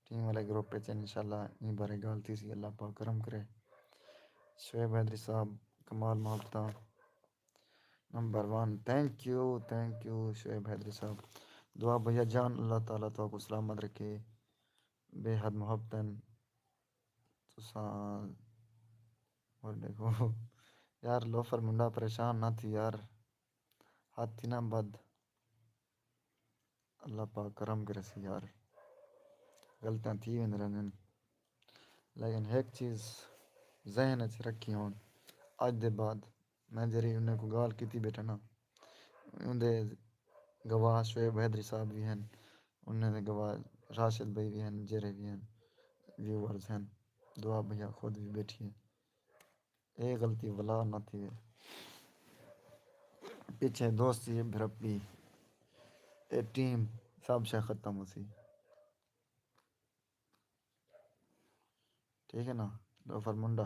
ٹیم والے گروپ وچ انشاءاللہ ایں بارے ڳالھ تھیسی، اللہ پاک کرم کرے۔ شعیب حیدری صاحب، کمال محبتاں۔ Number one, thank you, thank you Shoaib Haidri صاحب۔ دعا بھیا جان، اللہ تعالیٰ تہاکوں سلامت رکھے۔ بے حد محبت ہن۔ تساں اور ݙیکھو یار، لوفر منڈا پریشان نہ تھی یار، ہتھ تھی نہ بدھ۔ اللہ پاک کرم کرے سی یار، غلطیاں تھی ویندے رہندن، لیکن ہک چیز ذہن اچ رکھی ہن، اڄ دے بعد میں جیڑھی انہیں کوں ڳالھ کیتی ٻیٹھا نا، اوندے گواہ شعیب حیدری صاحب وی ہن، انہیں دے گواہ راشد بھائی وی ہن، جیڑھے وی ہن، ویورز ہن، دعا بھیا خود وی ٻیٹھی ہے۔ اے غلطی ولا نہ تھیوے۔ پچھے دوستی، بھرپی، اے ٹیم، سب شے ختم ہوسی۔ ٹھیک ہے نا؟ لوفر منڈا۔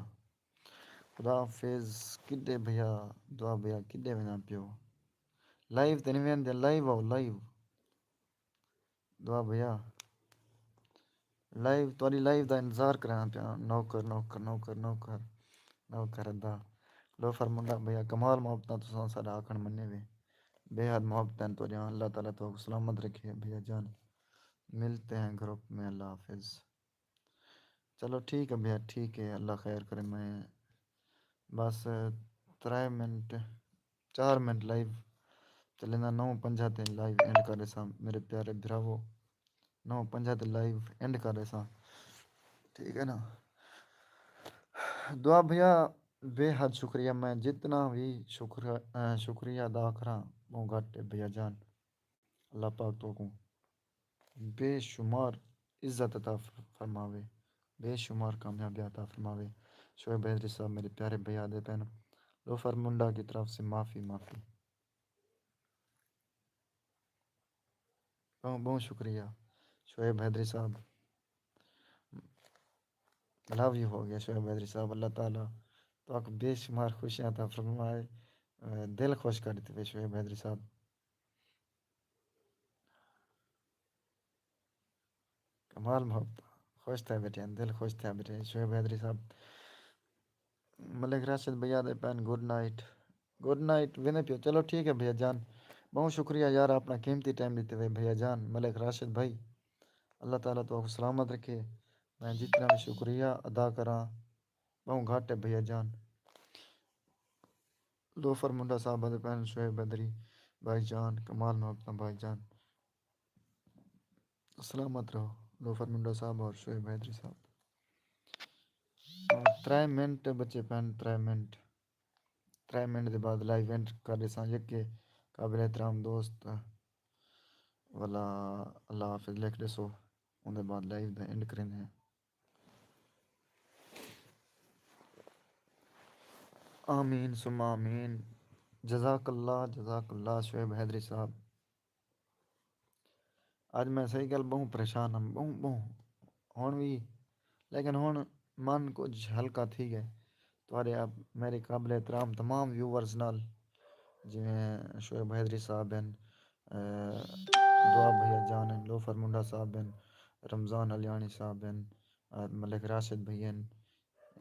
خدا حافظ۔ کݙے بھیا، دعا بھیا، کݙے ویندے پیو؟ لائیو تے نہیں ویندے، لائیو آؤ، لائیو۔ دعا بھیا، لائیو، تہاݙی لائیو دا انتظار کرݨا پیا۔ نوکر، نوکر، نوکر، نوکر، نوکر ادا۔ لوفر منڈا بھیا، کمال محبتاں تساں ساݙا آکھݨ منے وے۔ بے حد محبت ہن تہاݙیاں۔ اللہ تعالیٰ تہاکوں سلامت رکھے بھیا جان۔ ملتے ہیں گروپ میں۔ اللہ حافظ۔ چلو ٹھیک ہے بھیا، ٹھیک ہے، اللہ خیر کرے۔ میں بس ترے منٹ، چار منٹ لائیو چلیندا، نو پنجاہ تے لائیو اینڈ کر ݙیساں میرے پیارے بھراوو، نو پنجاہ تے لائیو اینڈ کر ݙیساں، ٹھیک ہے نا؟ دعا بھیا، بے حد شکریہ، میں جتنا بھی شکر، اے، شکریہ ادا کراں، وہ گھٹ ہے بھیا جان۔ اللہ پاک تہاکوں بے شمار عزت عطا فرماوے، بے شمار کامیابی عطا فرماوے۔ شعیب حیدری صاحب، میرے پیارے بھائی آدھے پئن، لوفر منڈا کی طرف سے معافی، معافی۔ بہت بہت شکریہ شعیب حیدری صاحب، لو یو ہو گیا شعیب حیدری صاحب۔ اللہ تعالیٰ تہاکوں بے شمار خوشیاں عطا فرمائے۔ دل خوش کر ݙتے شعیب حیدری صاحب۔ کمال محبت، خوش تھیا ٻیٹھے، دل خوش تھیا ٻیٹھے شعیب حیدری صاحب۔ ملک راشد بھیا آدھے پئن، گڈ نائٹ۔ گڈ نائٹ ویندے پیو۔ چلو ٹھیک ہے بھیا جان، بہت شکریہ یار، اپݨا قیمتی ٹائم ݙتے وے بھیا جان۔ ملک راشد بھائی، اللہ تعالیٰ تہاکوں سلامت رکھے۔ میں جتنا بھی شکریہ ادا کراں، بہت گھٹ ہے بھیا جان۔ لوفر منڈا صاحب آدھے پئن، شعیب حیدری بھائی جان، کمال محبتاں بھائی جان۔ سلامت رہو لوفر منڈا صاحب اور شعیب حیدری صاحب۔ اور ترے منٹ بچے پئن، ترے منٹ، ترے منٹ دے بعد لائیو اینڈ کر ݙیساں۔ یکے قابل احترام دوست ولا اللہ حافظ لکھ ݙیسو، اوندے بعد لائیو دا اینڈ کریندے ہیں۔ آمین ثم آمین۔ جزاک اللہ، جزاک اللہ شعیب حیدری صاحب۔ اڄ میں صحیح ڳالھ ٻہوں پریشان ہم، ٻہوں، ٻہوں۔ ہݨ وی، لیکن ہݨ من کجھ ہلکا تھی ڳئے۔ تہاݙے آپ میرے قابل احترام تمام ویورز نال، جیویں شعیب حیدری صاحب ہن، اے، دعا بھیا جان ہن، لوفر منڈا صاحب ہن، رمضان علیاݨی صاحب ہن، اے، ملک راشد بھائی ہن،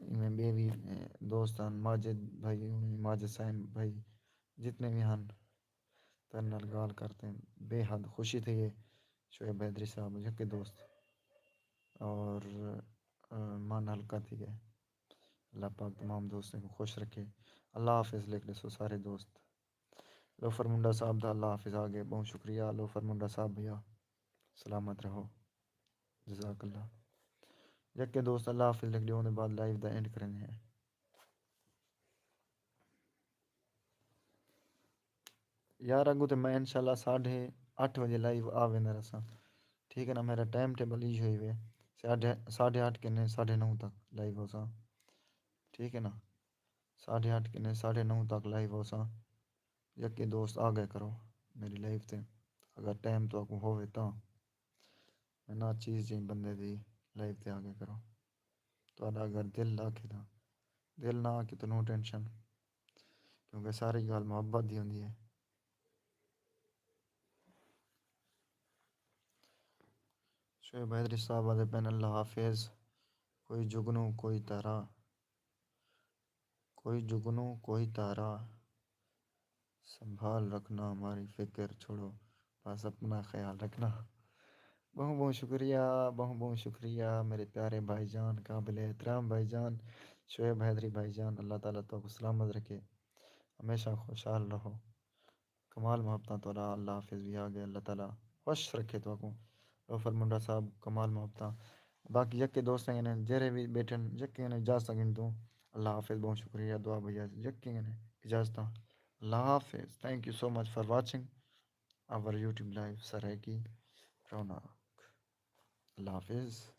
ایویں ٻئے وی، اے، دوست ہن، ماجد بھائی ہوݨی، ماجد سائن بھائی، جتنے وی ہن، تیݙے نال ڳالھ کر تے بے حد خوشی تھئی ہے۔ شعیب حیدری صاحب یکے دوست اور، اے، من ہلکا تھی ڳئے۔ اللہ پاک تمام دوستیں کوں خوش رکھے۔ اللہ حافظ لکھ ݙیسو سارے دوست۔ لوفر منڈا صاحب دا اللہ حافظ آ ڳئے۔ ٻہوں شکریہ لوفر منڈا صاحب بھیا۔ سلامت رہو۔ جزاک اللہ۔ یکے دوست اللہ حافظ لکھ ݙیو، اوندے بعد لائیو دا اینڈ کریندے ہیں۔ یار، اڳوں تے میں انشاءاللہ ساڑھے اٹھ وڄے لائیو آ ویندا رہساں۔ ٹھیک ہے نا، میرا ٹائم ٹیبل ایہو ہی وے۔ ساڑھے، ساڑھے اٹھ کنے ساڑھے نو تک لائیو ہوساں۔ ٹھیک ہے نا، ساڑھے اٹھ کنے ساڑھے نو تک لائیو ہوساں۔ یکے دوست آ ڳئے کرو میری لائیو تے، اگر ٹائم تہاکوں ہووے تاں۔ میں ناچیز جئیں بندے دی لائیو تے آ ڳئے کرو۔ تہاݙا اگر دل آکھے تاں، دل نہ آکھے تاں نو ٹینشن، کیونکہ ساری ڳالھ محبت دی ہوندی ہے۔ شعیب حیدری صاحب آدھے پئن، اللہ حافظ، کوئی جگنو کوئی تارا، کوئی جگنو کوئی تارا، سنبھال رکھنا، ہماری فکر چھوڑو، بس اپنا خیال رکھنا۔ بہوں بہوں شکریہ، بہوں بہوں شکریہ میرے پیارے بھائی جان، قابل احترام بھائی جان، شعیب حیدری بھائی جان۔ اللہ تعالیٰ تہاکوں سلامت رکھے، ہمیشہ خوشحال رہو۔ کمال محبتاں تہاڈا، اللہ حافظ وی آ گئے۔ اللہ تعالیٰ خوش رکھے تہاکوں۔ لوفر منڈا صاحب، کمال محبتاں۔ باقی یکے دوستاں کنے جیرھے وی بیٹھن، یکے کنے اجازتاں گھندوں۔ اللہ حافظ، بہوں شکریہ، دعا بھیا، یکے کنے اجازتاں۔ اللہ حافظ۔ Thank you so much for watching our YouTube live Saraiki رونق۔ اللہ حافظ۔